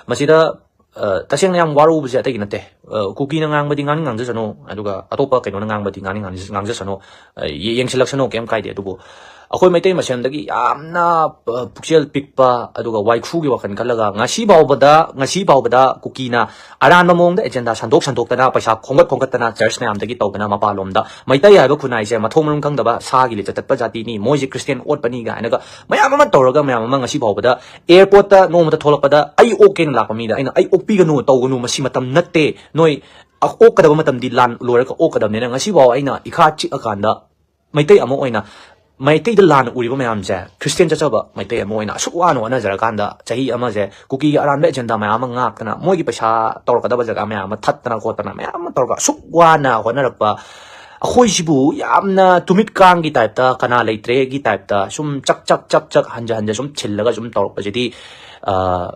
ꯃꯁꯤꯗ, ꯑ, ꯇꯁꯦꯡꯅ ꯌꯥꯝ ꯋꯥꯔꯨꯕꯁꯦ ꯑꯇꯩꯒꯤ ꯅꯠꯇꯦ꯫ ꯑ, ꯀꯨꯀꯤꯅ ꯉꯥꯡꯕꯗꯤ ꯉꯥꯡꯅꯤꯡ ꯉꯥꯡꯖꯁꯅꯨ, ꯑꯗꯨꯒ ꯑꯇꯣꯞꯄ ꯀꯩꯅꯣꯅ ꯉꯥꯡꯕꯗꯤ ꯉꯥꯡꯅꯤꯡ ꯉꯥꯡꯖ-, ꯉꯥꯡꯖꯁꯅꯨ, ꯑ, ꯌꯦ-, ꯌꯦꯡꯁꯤꯜꯂꯛꯁꯅꯨ, ꯀꯩꯝ ꯀꯥꯏꯗꯦ꯫ ꯑꯗꯨꯕꯨ ꯑꯩꯈꯣꯏ ꯃꯩꯇꯩ ꯃꯁꯦꯟꯗꯒꯤ ꯌꯥꯝꯅ, ꯑ, ꯄꯨꯛꯆꯦꯜ ꯄꯤꯛꯄ, ꯑꯗꯨꯒ ꯋꯥꯏꯈꯨꯒꯤ ꯋꯥꯈꯜ ꯈꯜꯂꯒ ꯉꯁꯤ ꯐꯥꯎꯕꯗ, ꯉꯁꯤ ꯐꯥꯎꯕꯗ ꯀꯨꯀꯤꯅ ꯑꯔꯥꯟꯕ ꯃꯑꯣꯡꯗ agenda ꯁꯟꯗꯣꯛ ꯁꯟꯗꯣꯛꯇꯅ, ꯄꯩꯁꯥ ꯈꯣꯝꯒꯠ ꯈꯣꯝꯒꯠꯇꯅ, church ꯃꯌꯥꯝꯗꯒꯤ ꯇꯧꯗꯅ, ꯃꯄꯥꯟꯂꯣꯝꯗ ꯃꯩꯇꯩ ꯍꯥꯏꯕ ꯈꯨꯟꯅꯥꯏꯁꯦ ꯃꯊꯣꯡ ꯃꯔꯝ ꯈꯪꯗꯕ ꯁꯥꯒꯤ ꯂꯤꯆꯠ ꯆꯠꯄ ꯖꯥꯇꯤꯅꯤ, ꯃꯣꯏꯁꯦ Christian ꯑꯣꯠꯄꯅꯤ ꯀꯥꯏꯅꯒ ꯃꯌꯥꯝ ꯑꯃ ꯇꯧꯔꯒ, ꯃꯌꯥꯝ ꯑꯃ ꯉꯁꯤ ꯐꯥꯎꯕꯗ airportꯇ ꯅꯣꯡꯃꯇ ꯊꯣꯛꯂꯛꯄꯗ ꯑꯩ ꯑꯣꯛꯀꯦꯅ ꯂꯥꯛꯄ ꯃꯤꯗ ꯑꯩꯅ, "ꯑꯩ ꯑꯣꯛꯄꯤꯒꯅꯨ, ꯇꯧꯒꯅꯨ, ꯃꯁꯤ ꯃꯇꯝ ꯅꯠꯇꯦ, ꯅꯣꯏ ꯑ-, ꯑꯣꯛꯀꯗꯕ ꯃꯇꯝꯗꯤ ꯂꯥꯟ ꯂꯣꯏꯔꯒ ꯑꯣꯛꯀꯗꯕꯅꯤꯅ", ꯉꯁꯤ ꯐꯥꯎ ꯑꯩꯅ ꯏꯈꯥ ꯆꯤꯛꯑꯀꯥꯟꯗ ꯃꯩꯇꯩ ꯑꯃ ꯑꯣꯏꯅ, ꯃꯩꯇꯩꯗ ꯂꯥꯟꯅ ꯎꯔꯤꯕ ꯃꯌꯥꯝꯁꯦ, Christian ꯆꯠꯆꯕ ꯃꯩꯇꯩ ꯑꯃ ꯑꯣꯏꯅ ꯑꯁꯨꯛ ꯋꯥꯅ ꯍꯣꯠꯅꯖꯔꯀꯥꯟꯗ, ꯆꯍꯤ ꯑꯃꯁꯦ ꯀꯨꯀꯤꯒꯤ ꯑꯔꯥꯟꯕ agenda ꯃꯌꯥꯝ ꯑꯃ ꯉꯥꯛꯇꯅ, ꯃꯣꯏꯒꯤ ꯄꯩꯁꯥ ꯇꯧꯔꯛꯀꯗꯕ ꯖꯒꯥ ꯃꯌꯥꯝ ꯑꯃ ꯊꯠꯇꯅ ꯈꯣꯠꯇꯅ ꯃꯌꯥꯝ ꯑꯃ ꯇꯧꯔꯒ ꯑꯁꯨꯛ ꯋꯥꯅ ꯍꯣꯠꯅꯔꯛꯄ ꯑꯩꯈꯣꯏꯁꯤꯕꯨ ꯌꯥꯝꯅ ꯇꯨꯃꯤꯠ ꯀꯥꯡꯒꯤ typeꯇ, ꯀꯅꯥ ꯂꯩꯇ꯭ꯔꯦꯒꯤ typeꯇ ꯁꯨꯝ ꯆꯛ ꯆꯛ ꯆꯛ ꯆꯛ ꯍꯟꯖ ꯍꯟꯖ ꯁꯨꯝ ꯊꯤꯜꯂꯒ ꯁꯨꯝ ꯇꯧꯔꯛꯄꯁꯤꯗꯤ, ꯑ,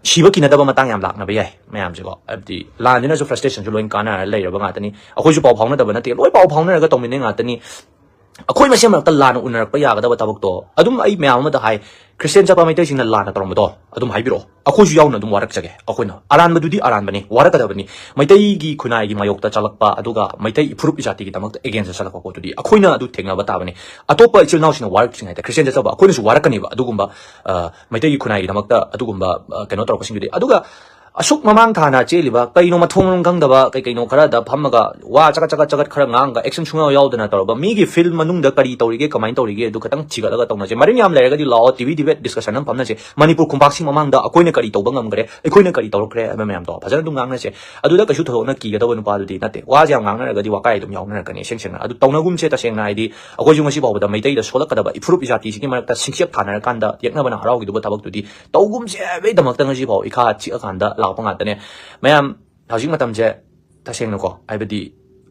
ꯁꯤꯕ ꯀꯤꯅꯗꯕ ꯃꯇꯥꯡ ꯌꯥꯝ ꯂꯥꯛꯅꯕ ꯌꯥꯏ ꯃꯌꯥꯝꯁꯦꯀꯣ꯫ ꯍꯥꯏꯕꯗꯤ ꯂꯥꯟꯁꯤꯅꯁꯨ frustrationꯁꯨ ꯂꯣꯏ ꯀꯥꯟꯅꯔ ꯂꯩꯔꯕ ꯉꯥꯛꯇꯅꯤ꯫ ꯑꯩꯈꯣꯏꯁꯨ ꯄꯥꯎ ꯐꯥꯎꯅꯗꯕ ꯅꯠꯇꯦ, ꯂꯣꯏ ꯄꯥꯎ ꯐꯥꯎꯅꯔꯒ ꯇꯧꯃꯤꯟꯅꯩ ꯉꯥꯛꯇꯅꯤ꯫ ꯑꯩꯈꯣꯏ ꯃꯁꯦꯟ ꯃꯔꯛꯇ ꯂꯥꯟꯅ ꯎꯅꯔꯛꯄ ꯌꯥꯒꯗꯕ ꯊꯕꯛꯇꯣ ꯑꯗꯨꯝ ꯑꯩ ꯃꯌꯥꯝ ꯑꯃꯗ ꯍꯥꯏ, ꯈ꯭ꯔꯤꯁꯇꯤꯌꯥꯟ ꯆꯠꯄ ꯃꯩꯇꯩꯁꯤꯡꯅ ꯂꯥꯟꯅ ꯇꯧꯔꯝꯕꯗꯣ ꯑꯗꯨꯝ ꯍꯥꯏꯕꯤꯔꯛꯑꯣ, ꯑꯩꯈꯣꯏꯁꯨ ꯌꯥꯎꯅ ꯑꯗꯨꯝ ꯋꯥꯔꯛꯆꯒꯦ꯫ ꯑꯩꯈꯣꯏꯅ ꯑꯔꯥꯟꯕꯗꯨꯗꯤ ꯑꯔꯥꯟꯕꯅꯤ, ꯋꯥꯔꯛꯀꯗꯕꯅꯤ꯫ ꯃꯩꯇꯩꯒꯤ ꯈꯨꯟꯅꯥꯏꯒꯤ ꯃꯥꯌꯣꯛꯇ ꯆꯠꯂꯛꯄ, ꯑꯗꯨꯒ ꯃꯩꯇꯩ ꯏꯐꯨꯔꯨꯞ ꯏꯖꯥꯇꯤꯒꯤꯗꯃꯛꯇ against ꯆꯠꯂꯛꯄ ꯄꯣꯠꯇꯨꯗꯤ ꯑꯩꯈꯣꯏꯅ ꯑꯗꯨ ꯊꯦꯡꯅꯕ ꯇꯥꯕꯅꯤ꯫ ꯑꯇꯣꯞꯄ ꯏꯆꯤꯜ ꯏꯅꯥꯎꯁꯤꯡꯅ ꯋꯥꯔꯛꯇ꯭ꯔꯤꯉꯩꯗ ꯈ꯭ꯔꯤꯁꯇꯤꯌꯥꯟ ꯆꯠꯆꯕ ꯑꯩꯈꯣꯏꯅꯁꯨ ꯋꯥꯔꯛꯀꯅꯦꯕ ꯑꯗꯨꯒꯨꯝꯕ, ꯑ, ꯃꯩꯇꯩꯒꯤ ꯈꯨꯟꯅꯥꯏꯒꯤꯗꯃꯛꯇ ꯑꯗꯨꯒꯨꯝꯕ, ꯑ, ꯀꯩꯅꯣ ꯇꯧꯔꯛꯄꯁꯤꯡꯗꯨꯗꯤ꯫ ꯑꯗꯨꯒ ꯑꯁꯨꯛ ꯃꯃꯥꯡ ꯊꯥꯅ ꯆꯦꯜꯂꯤꯕ ꯀꯩꯅꯣ ꯃꯊꯣꯡ ꯃꯔꯝ ꯈꯪꯗꯕ ꯀꯩ ꯀꯩꯅꯣ ꯈꯔꯗ ꯐꯝꯃꯒ ꯋꯥ ꯆꯒꯠ ꯆꯒꯠ ꯆꯒꯠ ꯈꯔ ꯉꯥꯡꯒ action ꯁꯨꯡꯌꯥꯎ ꯌꯥꯎꯗꯅ ꯇꯧꯔꯕ ꯃꯤꯒꯤ field ꯃꯅꯨꯡꯗ ꯀꯔꯤ ꯇꯧꯔꯤꯒꯦ, ꯀꯃꯥꯏꯅ ꯇꯧꯔꯤꯒꯦ, ꯑꯗꯨ ꯈꯇꯪ ꯊꯤꯒꯠꯂꯒ ꯇꯧꯅꯁꯦ꯫ ꯃꯔꯤꯟ ꯌꯥꯝ ꯂꯩꯔꯒꯗꯤ ꯂꯥꯛꯑꯣ, TV debate discussion ꯑꯃ ꯐꯝꯅꯁꯦ꯫ ꯃꯅꯤꯄꯨꯔ ꯈꯨꯟꯄꯥꯛꯁꯤ ꯃꯃꯥꯡꯗ ꯑꯩꯈꯣꯏꯅ ꯀꯔꯤ ꯇꯧꯕ ꯉꯝꯈ꯭ꯔꯦ, ꯑꯩꯈꯣꯏꯅ ꯀꯔꯤ ꯇꯧꯔꯛꯈ꯭ꯔꯦ ꯍꯥꯏꯕ ꯃꯌꯥꯝꯗꯣ ꯐꯖꯅ ꯑꯗꯨꯝ ꯉꯥꯡꯅꯁꯦ꯫ ꯑꯗꯨꯗ ꯀꯩꯁꯨ ꯊꯣꯏꯗꯣꯛꯅ ꯀꯤꯒꯗꯕ ꯅꯨꯄꯥꯗꯨꯗꯤ ꯅꯠꯇꯦ꯫ ꯋꯥꯁꯦ ꯌꯥꯝ ꯉꯥꯡꯅꯔꯒꯗꯤ ꯋꯥꯀꯥꯏ ꯑꯗꯨꯝ ꯌꯥꯎꯅꯔꯛꯀꯅꯤ ꯏꯁꯦꯡ ꯁꯦꯡꯅ꯫ ꯑꯗꯨ ꯇꯧꯅꯒꯨꯝꯁꯦ ꯇꯁꯦꯡꯅ, ꯍꯥꯏꯗꯤ ꯑꯩꯈꯣꯏꯁꯨ ꯉꯁꯤ ꯐꯥꯎꯕꯗ ꯃꯩꯇꯩꯗ ꯁꯣꯜꯂꯛꯀꯗꯕ ꯏꯐꯨꯔꯨꯞ ꯏꯖꯥꯇꯤꯁꯤꯒꯤ ꯃꯔꯛꯇ ꯁꯤꯡꯆꯦꯞ ꯊꯥꯅꯔꯀꯥꯟꯗ ꯌꯦꯛꯅꯕꯅ ꯍꯔꯥꯎꯈꯤꯗꯕ ꯊꯕꯛꯇꯨꯗꯤ ꯇꯧꯒꯨꯝꯁꯦ ꯍꯥꯏꯕꯒꯤꯗꯃꯛꯇ ꯉꯁꯤ ꯐꯥꯎ ꯏꯈꯥ ꯆꯤꯛꯑꯀꯥꯟꯗ ꯂꯥꯛꯄ ꯉꯥꯛꯇꯅꯦ꯫ ꯃꯌꯥꯝ, ꯍꯧꯖꯤꯛ ꯃꯇꯝꯁꯦ ꯇꯁꯦꯡꯅꯀꯣ, ꯍꯥꯏꯕꯗꯤ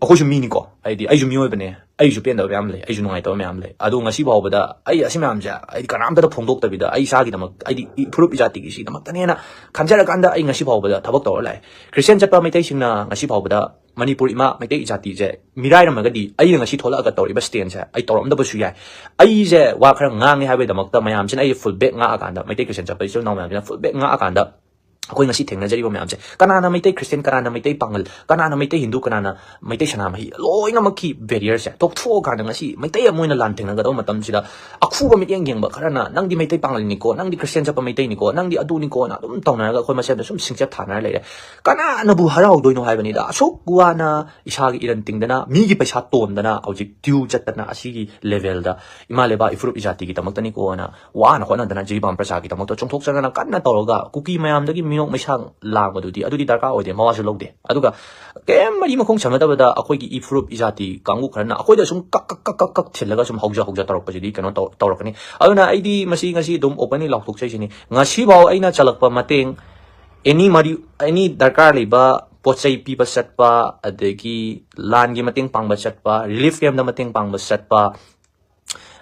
ꯑꯩꯈꯣꯏꯁꯨ ꯃꯤꯅꯤꯀꯣ, ꯍꯥꯏꯗꯤ ꯑꯩꯁꯨ ꯃꯤꯑꯣꯏꯕꯅꯦ, ꯑꯩꯁꯨ ꯄꯦꯟꯗꯕ ꯃꯌꯥꯝ ꯂꯩ, ꯑꯩꯁꯨ ꯅꯨꯡꯉꯥꯏꯇꯕ ꯃꯌꯥꯝ ꯂꯩ꯫ ꯑꯗꯣ ꯉꯁꯤ ꯐꯥꯎꯕꯗ ꯑꯩ ꯑꯁꯤ ꯃꯌꯥꯝꯁꯦ ꯑꯩꯗꯤ ꯀꯅꯥꯝꯇꯗ ꯐꯣꯡꯗꯣꯛꯇꯕꯤꯗ ꯑꯩ ꯏꯁꯥꯒꯤꯗꯃꯛ, ꯑꯩꯗꯤ ꯏꯐꯨꯔꯨꯞ ꯏꯖꯥꯇꯤꯒꯤ ꯁꯤꯒꯤꯗꯃꯛꯇꯅꯦꯅ ꯈꯟꯖꯔꯀꯥꯟꯗ ꯑꯩ ꯉꯁꯤ ꯐꯥꯎꯕꯗ ꯊꯕꯛ ꯇꯧꯔ ꯂꯥꯛꯑꯦ꯫ ꯈ꯭ꯔꯤꯁꯇꯤꯌꯥꯟ ꯆꯠꯄ ꯃꯩꯇꯩꯁꯤꯡꯅ ꯉꯁꯤ ꯐꯥꯎꯕꯗ ꯃꯅꯤꯄꯨꯔ ꯏꯃꯥ ꯃꯩꯇꯩ ꯏꯖꯥꯇꯤꯁꯦ ꯃꯤꯔꯥꯏꯔꯝꯃꯒꯗꯤ ꯑꯩꯅ ꯉꯁꯤ ꯊꯣꯛꯂꯛꯑꯒ ꯇꯧꯔꯤꯕ standꯁꯦ ꯑꯩ ꯇꯧꯔꯝꯗꯕꯁꯨ ꯌꯥꯏ꯫ ꯑꯩꯁꯦ ꯋꯥ ꯈꯔ ꯉꯥꯡꯉꯦ ꯍꯥꯏꯕꯒꯤꯗꯃꯛꯇ ꯃꯌꯥꯝꯁꯤꯅ ꯑꯩ full back ꯉꯥꯛꯑꯀꯥꯟꯗ, ꯃꯩꯇꯩ ꯈ꯭ꯔꯤꯁꯇꯤꯌꯥꯟ ꯆꯠꯄ ꯏꯆꯤꯜ ꯏꯅꯥꯎ ꯃꯌꯥꯝꯁꯤꯅ full back ꯉꯥꯛꯑꯀꯥꯟꯗ ꯑꯩꯈꯣꯏ ꯉꯁꯤ ꯊꯦꯡꯅꯖꯔꯤꯕ ꯃꯌꯥꯝꯁꯦ ꯀꯅꯥꯅ ꯃꯩꯇꯩ ꯈ꯭ꯔꯤꯁꯇꯤꯌꯥꯟ, ꯀꯅꯥꯅ ꯃꯩꯇꯩ ꯄꯥꯉꯜ, ꯀꯅꯥꯅ ꯃꯩꯇꯩ ꯍꯤꯟꯗꯨ, ꯀꯅꯥꯅ ꯃꯩꯇꯩ ꯁꯅꯥꯃꯍꯤ, ꯂꯣꯏꯅꯃꯛꯀꯤ barrierꯁꯦ ꯇꯣꯛꯊꯣꯛꯑꯀꯥꯟꯗ ꯉꯁꯤ ꯃꯩꯇꯩ ꯑꯃ ꯑꯣꯏꯅ ꯂꯥꯟ ꯊꯦꯡꯅꯒꯗꯕ ꯃꯇꯝꯁꯤꯗ ꯑꯈꯨꯕ ꯃꯤꯠꯌꯦꯡ ꯌꯦꯡꯕ ꯈꯔꯅ ꯅꯪꯗꯤ ꯃꯩꯇꯩ ꯄꯥꯉꯜꯅꯤꯀꯣ, ꯅꯪꯗꯤ ꯈ꯭ꯔꯤꯁꯇꯤꯌꯥꯟ ꯆꯠꯄ ꯃꯩꯇꯩꯅꯤꯀꯣ, ꯅꯪꯗꯤ ꯑꯗꯨꯅꯤꯀꯣꯅ ꯑꯗꯨꯝ ꯇꯧꯅꯔꯒ ꯑꯩꯈꯣꯏ ꯃꯁꯦꯟꯗ ꯁꯨꯝ ꯁꯤꯡꯆꯦꯞ ꯊꯥꯅꯔ ꯂꯩꯔꯦ꯫ ꯀꯅꯥꯅꯕꯨ ꯍꯔꯥꯎꯗꯣꯏꯅꯣ ꯍꯥꯏꯕꯅꯤꯗ꯫ ꯑꯁꯨꯛ ꯋꯥꯅ ꯏꯁꯥꯒꯤ ꯏꯔꯟ ꯇꯤꯡꯗꯅ, ꯃꯤꯒꯤ ꯄꯩꯁꯥ ꯇꯣꯟꯗꯅ ꯍꯧꯖꯤꯛ due ꯆꯠꯇꯅ ꯑꯁꯤꯒꯤ levelꯗ ꯏꯃꯥ ꯂꯩꯕꯥꯛ ꯏꯐꯨꯔꯨꯞ ꯏꯖꯥꯇꯤꯒꯤꯗꯃꯛꯇꯅꯤꯀꯣꯅ ꯋꯥꯅ ꯍꯣꯠꯅꯗꯅ ꯖꯤꯔꯤꯕꯥꯝ ꯄ꯭ꯔꯖꯥꯒꯤꯗꯃꯛꯇ ꯆꯣꯡꯊꯣꯛꯆꯗꯅ ꯀꯟꯅ ꯇꯧꯔꯒ ꯀꯨꯀꯤ ꯃꯌꯥꯝꯗꯒꯤ ꯃꯤꯅꯣꯛ ꯃꯩꯁꯥ ꯂꯥꯡꯕꯗꯨꯗꯤ ꯑꯗꯨꯗꯤ ꯗꯔꯀꯥꯔ ꯑꯣꯏꯗꯦ, ꯃꯋꯥꯁꯨ ꯂꯧꯗꯦ꯫ ꯑꯗꯨꯒ ꯀꯩꯝ ꯃꯔꯤ ꯃꯈꯣꯡ ꯁꯝꯅꯗꯕꯗ ꯑꯩꯈꯣꯏꯒꯤ ꯏꯐꯨꯔꯨꯞ ꯏꯖꯥꯇꯤ ꯀꯥꯡꯕꯨ ꯈꯔꯅ ꯑꯩꯈꯣꯏꯗ ꯁꯨꯝ ꯀꯛ ꯀꯛ ꯀꯛ ꯀꯛ ꯀꯛ ꯊꯤꯜꯂꯒ ꯁꯨꯝ ꯍꯧꯖ ꯍꯧꯖ ꯇꯧꯔꯛꯄꯁꯤꯗꯤ ꯀꯩꯅꯣ ꯇꯧ-, ꯇꯧꯔꯛꯀꯅꯤ꯫ ꯑꯗꯨꯅ ꯑꯩꯗꯤ ꯃꯁꯤ ꯉꯁꯤ ꯑꯗꯨꯝ openly ꯂꯥꯎꯊꯣꯛꯆꯩꯁꯤꯅꯤ꯫ ꯉꯁꯤꯐꯥꯎ ꯑꯩꯅ ꯆꯠꯂꯛꯄ ꯃꯇꯦꯡ, any ꯃꯔꯤ, any ꯗꯔꯀꯥꯔ ꯂꯩꯕ ꯄꯣꯠ ꯆꯩ ꯄꯤꯕ ꯆꯠꯄ, ꯑꯗꯒꯤ ꯂꯥꯟꯒꯤ ꯃꯇꯦꯡ ꯄꯥꯡꯕ ꯆꯠꯄ, relief campꯇ ꯃꯇꯦꯡ ꯄꯥꯡꯕ ꯆꯠꯄ,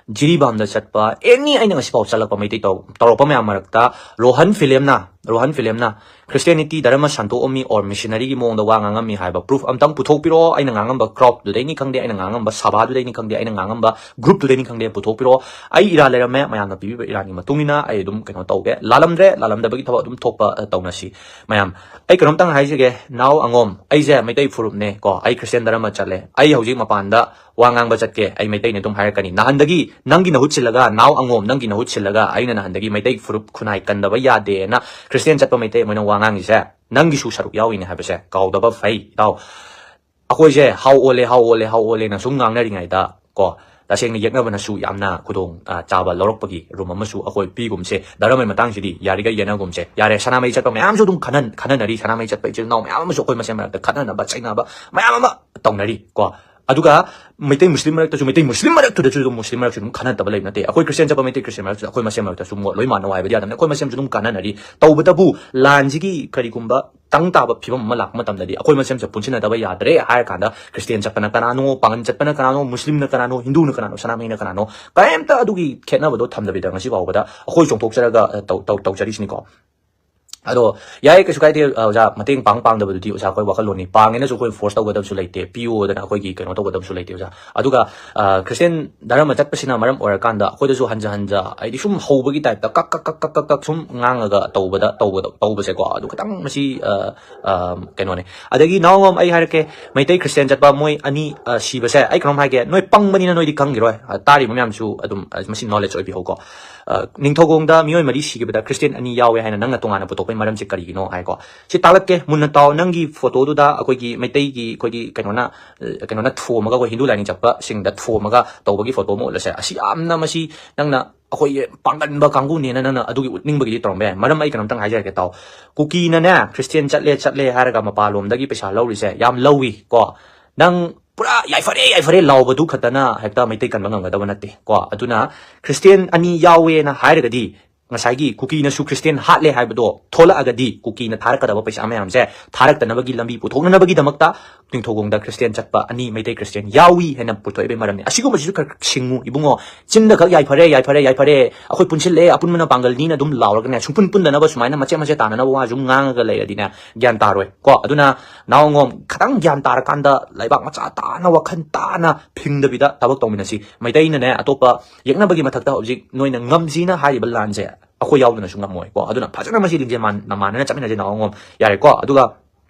ꯖꯤꯔꯤꯕꯥꯝꯗ ꯆꯠꯄ, any ꯑꯩꯅ ꯉꯁꯤꯐꯥꯎ ꯆꯠꯂꯛꯄ ꯃꯩꯇꯩ ꯇꯧ-, ꯇꯧꯔꯛꯄ ꯃꯌꯥꯝ ꯃꯔꯛꯇ ꯔꯣꯍꯟ ꯐꯤꯂꯦꯝꯅ ꯔꯣꯍꯟ ꯐꯤꯂꯦꯝꯅ ꯈ꯭ꯔꯤꯁꯇꯤꯌꯥꯅꯤꯇꯤ ꯙꯔꯃ ꯁꯟꯗꯣꯛꯑꯝꯃꯤ or ꯃꯤꯁꯅꯔꯤꯒꯤ ꯃꯑꯣꯡꯗ ꯋꯥ ꯉꯥꯡꯉꯝꯃꯤ ꯍꯥꯏꯕ ꯄ꯭ꯔꯨꯐ ꯑꯝꯇꯪ ꯄꯨꯊꯣꯛꯄꯤꯔꯛꯑꯣ꯫ ꯑꯩꯅ ꯉꯥꯡꯉꯝꯕ ꯀ꯭ꯔꯥꯎꯗꯇꯨꯗꯩꯅꯤ ꯈꯪꯗꯦ, ꯑꯩꯅ ꯉꯥꯡꯉꯝꯕ ꯁꯚꯥꯗꯨꯗꯩꯅꯤ ꯈꯪꯗꯦ, ꯑꯩꯅ ꯉꯥꯡꯉꯝꯕ ꯒ꯭ꯔꯨꯞꯇꯨꯗꯩꯅꯤ ꯈꯪꯗꯦ, ꯄꯨꯊꯣꯛꯄꯤꯔꯛꯑꯣ꯫ ꯑꯩ ꯏꯔꯥ ꯂꯩꯔꯝꯃꯦ, ꯃꯌꯥꯝꯅ ꯄꯤꯕꯤꯕ ꯏꯔꯥꯒꯤ ꯃꯇꯨꯡ ꯏꯟꯅ ꯑꯩ ꯑꯗꯨꯝ ꯀꯩꯅꯣ ꯇꯧꯒꯦ꯫ ꯂꯥꯜꯂꯝꯗ꯭ꯔꯦ, ꯂꯥꯜꯂꯝꯗꯕꯒꯤ ꯊꯕꯛ ꯑꯗꯨꯝ ꯊꯣꯛꯄ, ꯑ, ꯇꯧꯅꯁꯤ꯫ ꯃꯌꯥꯝ, ꯑꯩ ꯀꯩꯅꯣꯝꯇꯪ ꯍꯥꯏꯖꯒꯦ, ꯅꯥꯎ ꯑꯉꯣꯝ, ꯑꯩꯁꯦ ꯃꯩꯇꯩ ꯐꯨꯔꯨꯞꯅꯦ ꯀꯣ, ꯑꯩ ꯈ꯭ꯔꯤꯁꯇꯤꯌꯥꯟ ꯙꯔꯃ ꯆꯠꯂꯦ, ꯑꯩ ꯍꯧꯖꯤꯛ ꯃꯄꯥꯟꯗ ꯋꯥ ꯉꯥꯡꯕ ꯆꯠꯀꯦ, ꯑꯩ ꯃꯩꯇꯩꯅꯤ ꯑꯗꯨꯝ ꯍꯥꯏꯔꯛꯀꯅꯤ꯫ ꯅꯍꯥꯟꯗꯒꯤ ꯅꯪꯒꯤ ꯅꯍꯨꯠ ꯁꯤꯜꯂꯒ, ꯅꯥꯎ ꯑꯉꯣꯝ, ꯅꯪꯒꯤ ꯅꯍꯨꯠ ꯁꯤꯜꯂꯒ ꯑꯩꯅ ꯅꯍꯥꯟꯗꯒꯤ ꯃꯩꯇꯩ ꯐꯨꯔꯨꯞ ꯈꯨꯟꯅꯥꯏ ꯀꯟꯗꯕ ꯌꯥꯗꯦꯅ ꯈ꯭ꯔꯤꯁꯇꯤꯌꯥꯟ ꯆꯠꯄ ꯃꯩꯇꯩ ꯑꯃ ꯑꯣꯏꯅ ꯋꯥ ꯉꯥꯡꯉꯤꯁꯦ ꯅꯪꯒꯤꯁꯨ ꯁꯔꯨꯛ ꯌꯥꯎꯏꯅꯦ ꯍꯥꯏꯕꯁꯦ ꯀꯥꯎꯗꯕ ꯐꯩ, ꯏꯇꯥꯎ꯫ ꯑꯩꯈꯣꯏꯁꯦ ꯍꯥꯎ ꯑꯣꯜꯂꯦ, ꯍꯥꯎ ꯑꯣꯜꯂꯦ, ꯍꯥꯎ ꯑꯣꯜꯂꯦꯅ ꯁꯨꯝ ꯉꯥꯡꯅꯔꯤꯉꯩꯗ ꯀꯣ, ꯇꯁꯦꯡꯅ ꯌꯦꯛꯅꯕꯅꯁꯨ ꯌꯥꯝꯅ ꯈꯨꯗꯣꯡ, ꯑ, ꯆꯥꯕ ꯂꯧꯔꯛꯄꯒꯤ ꯔꯨꯝ ꯑꯃꯁꯨ ꯑꯩꯈꯣꯏ ꯄꯤꯒꯨꯝꯁꯦ꯫ ꯙꯔꯃꯒꯤ ꯃꯇꯥꯡꯁꯤꯗꯤ ꯌꯥꯔꯤꯈꯩ ꯌꯦꯠꯅꯒꯨꯝꯁꯦ꯫ ꯌꯥꯔꯦ, ꯁꯅꯥꯃꯍꯤ ꯆꯠꯄ ꯃꯌꯥꯝꯁꯨ ꯑꯗꯨꯝ ꯈꯟꯅ-, ꯈꯟꯅꯅꯔꯤ꯫ ꯁꯅꯥꯃꯍꯤ ꯆꯠꯄ ꯏꯆꯤꯜ ꯏꯅꯥꯎ ꯃꯌꯥꯝ ꯑꯃꯁꯨ ꯑꯩꯈꯣꯏ ꯃꯁꯦꯟ ꯃꯔꯛꯇ ꯈꯠꯅꯅꯕ, ꯆꯩꯅꯕ ꯃꯌꯥꯝ ꯑꯃ ꯇꯧꯅꯔꯤ ꯀꯣ꯫ ꯑꯗꯨꯒ ꯃꯩꯇꯩ ꯃꯨꯁꯂꯤꯝ ꯃꯔꯛꯇꯁꯨ, ꯃꯩꯇꯩ ꯃꯨꯁꯂꯤꯝ ꯃꯔꯛꯇꯨꯗꯁꯨ ꯑꯗꯨꯝ ꯃꯨꯁꯂꯤꯝ ꯃꯔꯛꯁꯨ ꯑꯗꯨꯝ ꯈꯟꯅꯗꯕ ꯂꯩꯕ ꯅꯠꯇꯦ꯫ ꯑꯩꯈꯣꯏ ꯈ꯭ꯔꯤꯁꯇꯤꯌꯥꯟ ꯆꯠꯄ ꯃꯩꯇꯩ ꯈ꯭ꯔꯤꯁꯇꯤꯌꯥꯟ ꯃꯔꯛꯇꯁꯨ ꯑꯩꯈꯣꯏ ꯃꯁꯦꯟ ꯃꯔꯛꯇꯁꯨ ꯃꯣꯠ ꯂꯣꯏ ꯃꯥꯟꯅꯧ ꯍꯥꯏꯕꯗꯤ ꯌꯥꯗꯕꯅꯤ꯫ ꯑꯩꯈꯣꯏ ꯃꯁꯦꯟꯁꯨ ꯑꯗꯨꯝ ꯀꯥꯟꯅꯅꯔꯤ꯫ ꯇꯧꯕꯇꯕꯨ ꯂꯥꯟꯁꯤꯒꯤ ꯀꯔꯤꯒꯨꯝꯕ ꯇꯪ ꯇꯥꯕ ꯐꯤꯕꯝ ꯑꯃ ꯂꯥꯛꯄ ꯃꯇꯝꯗꯗꯤ ꯑꯩꯈꯣꯏ ꯃꯁꯦꯟꯁꯦ ꯄꯨꯟꯁꯤꯟꯅꯗꯕ ꯌꯥꯗ꯭ꯔꯦ ꯍꯥꯏꯔ ꯀꯥꯟꯗ ꯈ꯭ꯔꯤꯁꯇꯤꯌꯥꯟ ꯆꯠꯄꯅ ꯀꯅꯥꯅꯣ, ꯄꯥꯉꯟ ꯆꯠꯄꯅ ꯀꯅꯥꯅꯣ, ꯃꯨꯁꯂꯤꯝꯅ ꯀꯅꯥꯅꯣ, ꯍꯤꯟꯗꯨꯅ ꯀꯅꯥꯅꯣ, ꯁꯅꯥꯃꯍꯤꯅ ꯀꯅꯥꯅꯣ, ꯀꯔꯤꯝꯇ ꯑꯗꯨꯒꯤ ꯈꯦꯠꯅꯕꯗꯣ ꯊꯝꯗꯕꯤꯗ ꯉꯁꯤ ꯐꯥꯎꯕꯗ ꯑꯩꯈꯣꯏ ꯆꯣꯡꯊꯣꯛꯆꯔꯒ, ꯑ, ꯇꯧ-, ꯇꯧ-, ꯇꯧꯖꯔꯤꯁꯤꯅꯤꯀꯣ꯫ ꯑꯗꯣ ꯌꯥꯏ, ꯀꯩꯁꯨ ꯀꯥꯏꯗꯦ, ꯑ, ꯑꯣꯖꯥ, ꯃꯇꯦꯡ ꯄꯥꯡ ꯄꯥꯡꯗꯕꯗꯨꯗꯤ ꯑꯣꯖꯥ ꯑꯩꯈꯣꯏ ꯋꯥꯈꯜꯂꯣꯟꯅꯤ꯫ ꯄꯥꯡꯉꯦꯅꯁꯨ ꯑꯩꯈꯣꯏ ꯐꯣꯔꯁ ꯇꯧꯒꯗꯕꯁꯨ ꯂꯩꯇꯦ, ꯄꯤꯌꯣꯗꯅ ꯑꯩꯈꯣꯏꯒꯤ ꯀꯩꯅꯣ ꯇꯧꯒꯗꯕꯁꯨ ꯂꯩꯇꯦ ꯑꯣꯖꯥ꯫ ꯑꯗꯨꯒ, ꯑ, ꯈ꯭ꯔꯤꯁꯇꯤꯌꯥꯟ ꯙꯔꯃ ꯆꯠꯄꯁꯤꯅ ꯃꯔꯝ ꯑꯣꯏꯔꯀꯥꯟꯗ ꯑꯩꯈꯣꯏꯗꯁꯨ ꯍꯟꯖ ꯍꯟꯖ, ꯍꯥꯏꯗꯤ, ꯁꯨꯝ ꯍꯧꯕꯒꯤ ꯇꯥꯏꯞꯇ ꯀꯛ ꯀꯛ ꯀꯛ ꯀꯛ ꯀꯛ ꯀꯛ ꯁꯨꯝ ꯉꯥꯡꯉꯒ ꯇꯧꯕꯗ, ꯇꯧꯕꯗ, ꯇꯧꯕꯁꯦꯀꯣ, ꯑꯗꯨ ꯈꯤꯇꯪ ꯃꯁꯤ, ꯑ, ꯑ, ꯀꯩꯅꯣꯅꯦ꯫ ꯑꯗꯒꯤ ꯅꯥꯎꯉꯝ, ꯑꯩ ꯍꯥꯏꯔꯛꯀꯦ, ꯃꯩꯇꯩ ꯈ꯭ꯔꯤꯁꯇꯤꯌꯥꯟ ꯆꯠꯄ ꯃꯣꯏ ꯑꯅꯤ, ꯑ, ꯁꯤꯕꯁꯦ ꯑꯩ ꯀꯩꯅꯣꯝ ꯍꯥꯏꯒꯦ, ꯅꯣꯏ ꯄꯪꯕꯅꯤꯅ ꯅꯣꯏꯗꯤ ꯈꯪꯈꯤꯔꯣꯏ꯫ ꯑ, ꯇꯥꯔꯤꯕ ꯃꯌꯥꯝꯁꯨ ꯑꯗꯨꯝ, ꯑ, ꯃꯁꯤ ꯅꯣꯂꯦꯖ ꯑꯣꯏꯕꯤꯍꯧꯀꯣ꯫ ꯑ, ꯅꯤꯡꯊꯧꯈꯣꯡꯗ ꯃꯤꯑꯣꯏ ꯃꯔꯤ ꯁꯤꯈꯤꯕꯗ ꯈ꯭ꯔꯤꯁꯇꯤꯌꯥꯟ ꯑꯅꯤ ꯌꯥꯎꯋꯦ ꯍꯥꯏꯅ ꯅꯪꯅ ꯇꯣꯉꯥꯟꯅ ꯄꯨꯊꯣꯛꯄꯒꯤ ꯃꯔꯝꯁꯦ ꯀꯔꯤꯒꯤꯅꯣ ꯍꯥꯏꯀꯣ꯫ ꯁꯤ ꯇꯥꯛꯂꯛꯀꯦ, ꯃꯨꯟꯅ ꯇꯥꯎ꯫ ꯅꯪꯒꯤ ꯐꯣꯇꯣꯗꯨꯗ ꯑꯩꯈꯣꯏꯒꯤ ꯃꯩꯇꯩꯒꯤ, ꯑꯩꯈꯣꯏꯒꯤ ꯀꯩꯅꯣꯅ, ꯑ, ꯀꯩꯅꯣꯅ ꯊꯣꯝꯃꯒ, ꯑꯩꯈꯣꯏ ꯍꯤꯟꯗꯨ ꯂꯥꯏꯅꯤꯡ ꯆꯠꯄꯁꯤꯡꯗ ꯊꯣꯝꯃꯒ ꯇꯧꯕꯒꯤ ꯐꯣꯇꯣ ꯑꯃ ꯎꯠꯂꯁꯦ꯫ ꯑꯁꯤ ꯌꯥꯝꯅ, ꯃꯁꯤ ꯅꯪꯅ ꯑꯩꯈꯣꯏꯒꯤ ꯄꯥꯡꯒꯟꯕ ꯀꯥꯡꯕꯨꯅꯦꯅ ꯅꯪꯅ ꯑꯗꯨꯒꯤ ꯎꯠꯅꯤꯡꯕꯒꯤꯗꯤ ꯇꯧꯔꯝꯕ ꯌꯥꯏ꯫ ꯃꯔꯝ ꯑꯩ ꯀꯩꯅꯣꯝꯇꯪ ꯍꯥꯏꯖꯔꯛꯀꯦ, ꯇꯥꯎ꯫ ꯀꯨꯀꯤꯅꯅꯦ, ꯈ꯭ꯔꯤꯁꯇꯤꯌꯥꯟ ꯆꯠꯂꯦ, ꯆꯠꯂꯦ ꯍꯥꯏꯔꯒ ꯃꯄꯥꯟꯂꯣꯝꯗꯒꯤ ꯄꯩꯁꯥ ꯂꯧꯔꯤꯁꯦ ꯌꯥꯝ ꯂꯧꯏ ꯀꯣ꯫ ꯅꯪ ꯄꯨꯔꯥ "ꯌꯥꯏꯐꯔꯦ, ꯌꯥꯏꯐꯔꯦ" ꯂꯥꯎꯕꯗꯨ ꯈꯛꯇꯅ ꯍꯦꯛꯇ ꯃꯩꯇꯩ ꯀꯟꯕ ꯉꯝꯒꯗꯕ ꯅꯠꯇꯦ ꯀꯣ꯫ ꯑꯗꯨꯅ ꯈ꯭ꯔꯤꯁꯇꯤꯌꯥꯟ ꯑꯅꯤ ꯌꯥꯎꯋꯦꯅ ꯍꯥꯏꯔꯒꯗꯤ ꯉꯁꯥꯏꯒꯤ ꯀꯨꯀꯤꯅꯁꯨ ꯈ꯭ꯔꯤꯁꯇꯤꯌꯥꯟ ꯍꯥꯠꯂꯦ ꯍꯥꯏꯕꯗꯣ ꯊꯣꯛꯂꯛꯑꯒꯗꯤ, ꯀꯨꯀꯤꯅ ꯊꯥꯔꯛꯀꯗꯕ ꯄꯩꯁꯥ ꯃꯌꯥꯝꯁꯦ ꯊꯥꯔꯛꯇꯅꯕꯒꯤ ꯂꯝꯕꯤ ꯄꯨꯊꯣꯛꯅꯅꯕꯒꯤꯗꯃꯛꯇ ꯅꯤꯡꯊꯧꯈꯣꯡꯗ ꯈ꯭ꯔꯤꯁꯇꯤꯌꯥꯟ ꯆꯠꯄ ꯑꯅꯤ ꯃꯩꯇꯩ ꯈ꯭ꯔꯤꯁꯇꯤꯌꯥꯟ ꯌꯥꯎꯏ ꯍꯥꯏꯅ ꯄꯨꯊꯣꯛꯏꯕꯒꯤ ꯃꯔꯝꯅꯤ꯫ ꯑꯁꯤꯒꯨꯝꯕꯁꯤꯁꯨ ꯈꯔ ꯁꯤꯡꯉꯨ ꯏꯕꯨꯡꯉꯣ꯫ ꯆꯤꯟꯗ ꯈꯛ "ꯌꯥꯏꯐꯔꯦ, ꯌꯥꯏꯐꯔꯦ, ꯌꯥꯏꯐꯔꯦ, ꯑꯩꯈꯣꯏ ꯄꯨꯟꯁꯤꯜꯂꯦ, ꯑꯄꯨꯟꯕꯅ ꯄꯥꯡꯒꯜꯅꯤꯅ" ꯑꯗꯨꯝ ꯂꯥꯎꯔꯒꯅꯦ, ꯁꯨꯡꯄꯨꯟ ꯄꯨꯟꯗꯅꯕ ꯁꯨꯃꯥꯏꯅ ꯃꯆꯦꯠ ꯃꯆꯦꯠ ꯇꯥꯅꯅꯕ ꯋꯥꯁꯨ ꯉꯥꯡꯉꯒ ꯂꯩꯔꯗꯤꯅꯦ, ꯒ꯭ꯌꯥꯟ ꯇꯥꯔꯣꯏ ꯀꯣ꯫ ꯑꯗꯨꯅ ꯅꯥꯎꯉꯣꯝ, ꯈꯤꯇꯪ ꯒ꯭ꯌꯥꯟ ꯇꯥꯔꯀꯥꯟꯗ ꯂꯩꯕꯥꯛ ꯃꯆꯥ ꯇꯥꯅ, ꯋꯥꯈꯜ ꯇꯥꯅ ꯐꯤꯡꯗꯕꯤꯗ ꯊꯕꯛ ꯇꯧꯃꯤꯟꯅꯁꯤ꯫ ꯃꯩꯇꯩꯅꯅꯦ ꯑꯇꯣꯞꯄ ꯌꯦꯛꯅꯕꯒꯤ ꯃꯊꯛꯇ ꯍꯧꯖꯤꯛ ꯅꯣꯏꯅ ꯉꯝꯖꯤꯅ ꯍꯥꯏꯔꯤꯕ ꯂꯥꯟꯁꯦ ꯑꯩꯈꯣꯏ ꯌꯥꯎꯗꯅꯁꯨ ꯉꯝꯃꯣꯏꯀꯣ꯫ ꯑꯗꯨꯅ ꯐꯖꯅ ꯃꯁꯤ ꯂꯤꯡꯖꯦꯜ ꯃꯥꯟ-, ꯃꯥꯟꯅꯅ ꯆꯠꯃꯤꯟꯅꯁꯤ ꯅꯥꯎꯉꯣꯝ꯫ ꯌꯥꯔꯦꯀꯣ? ꯑꯗꯨꯒ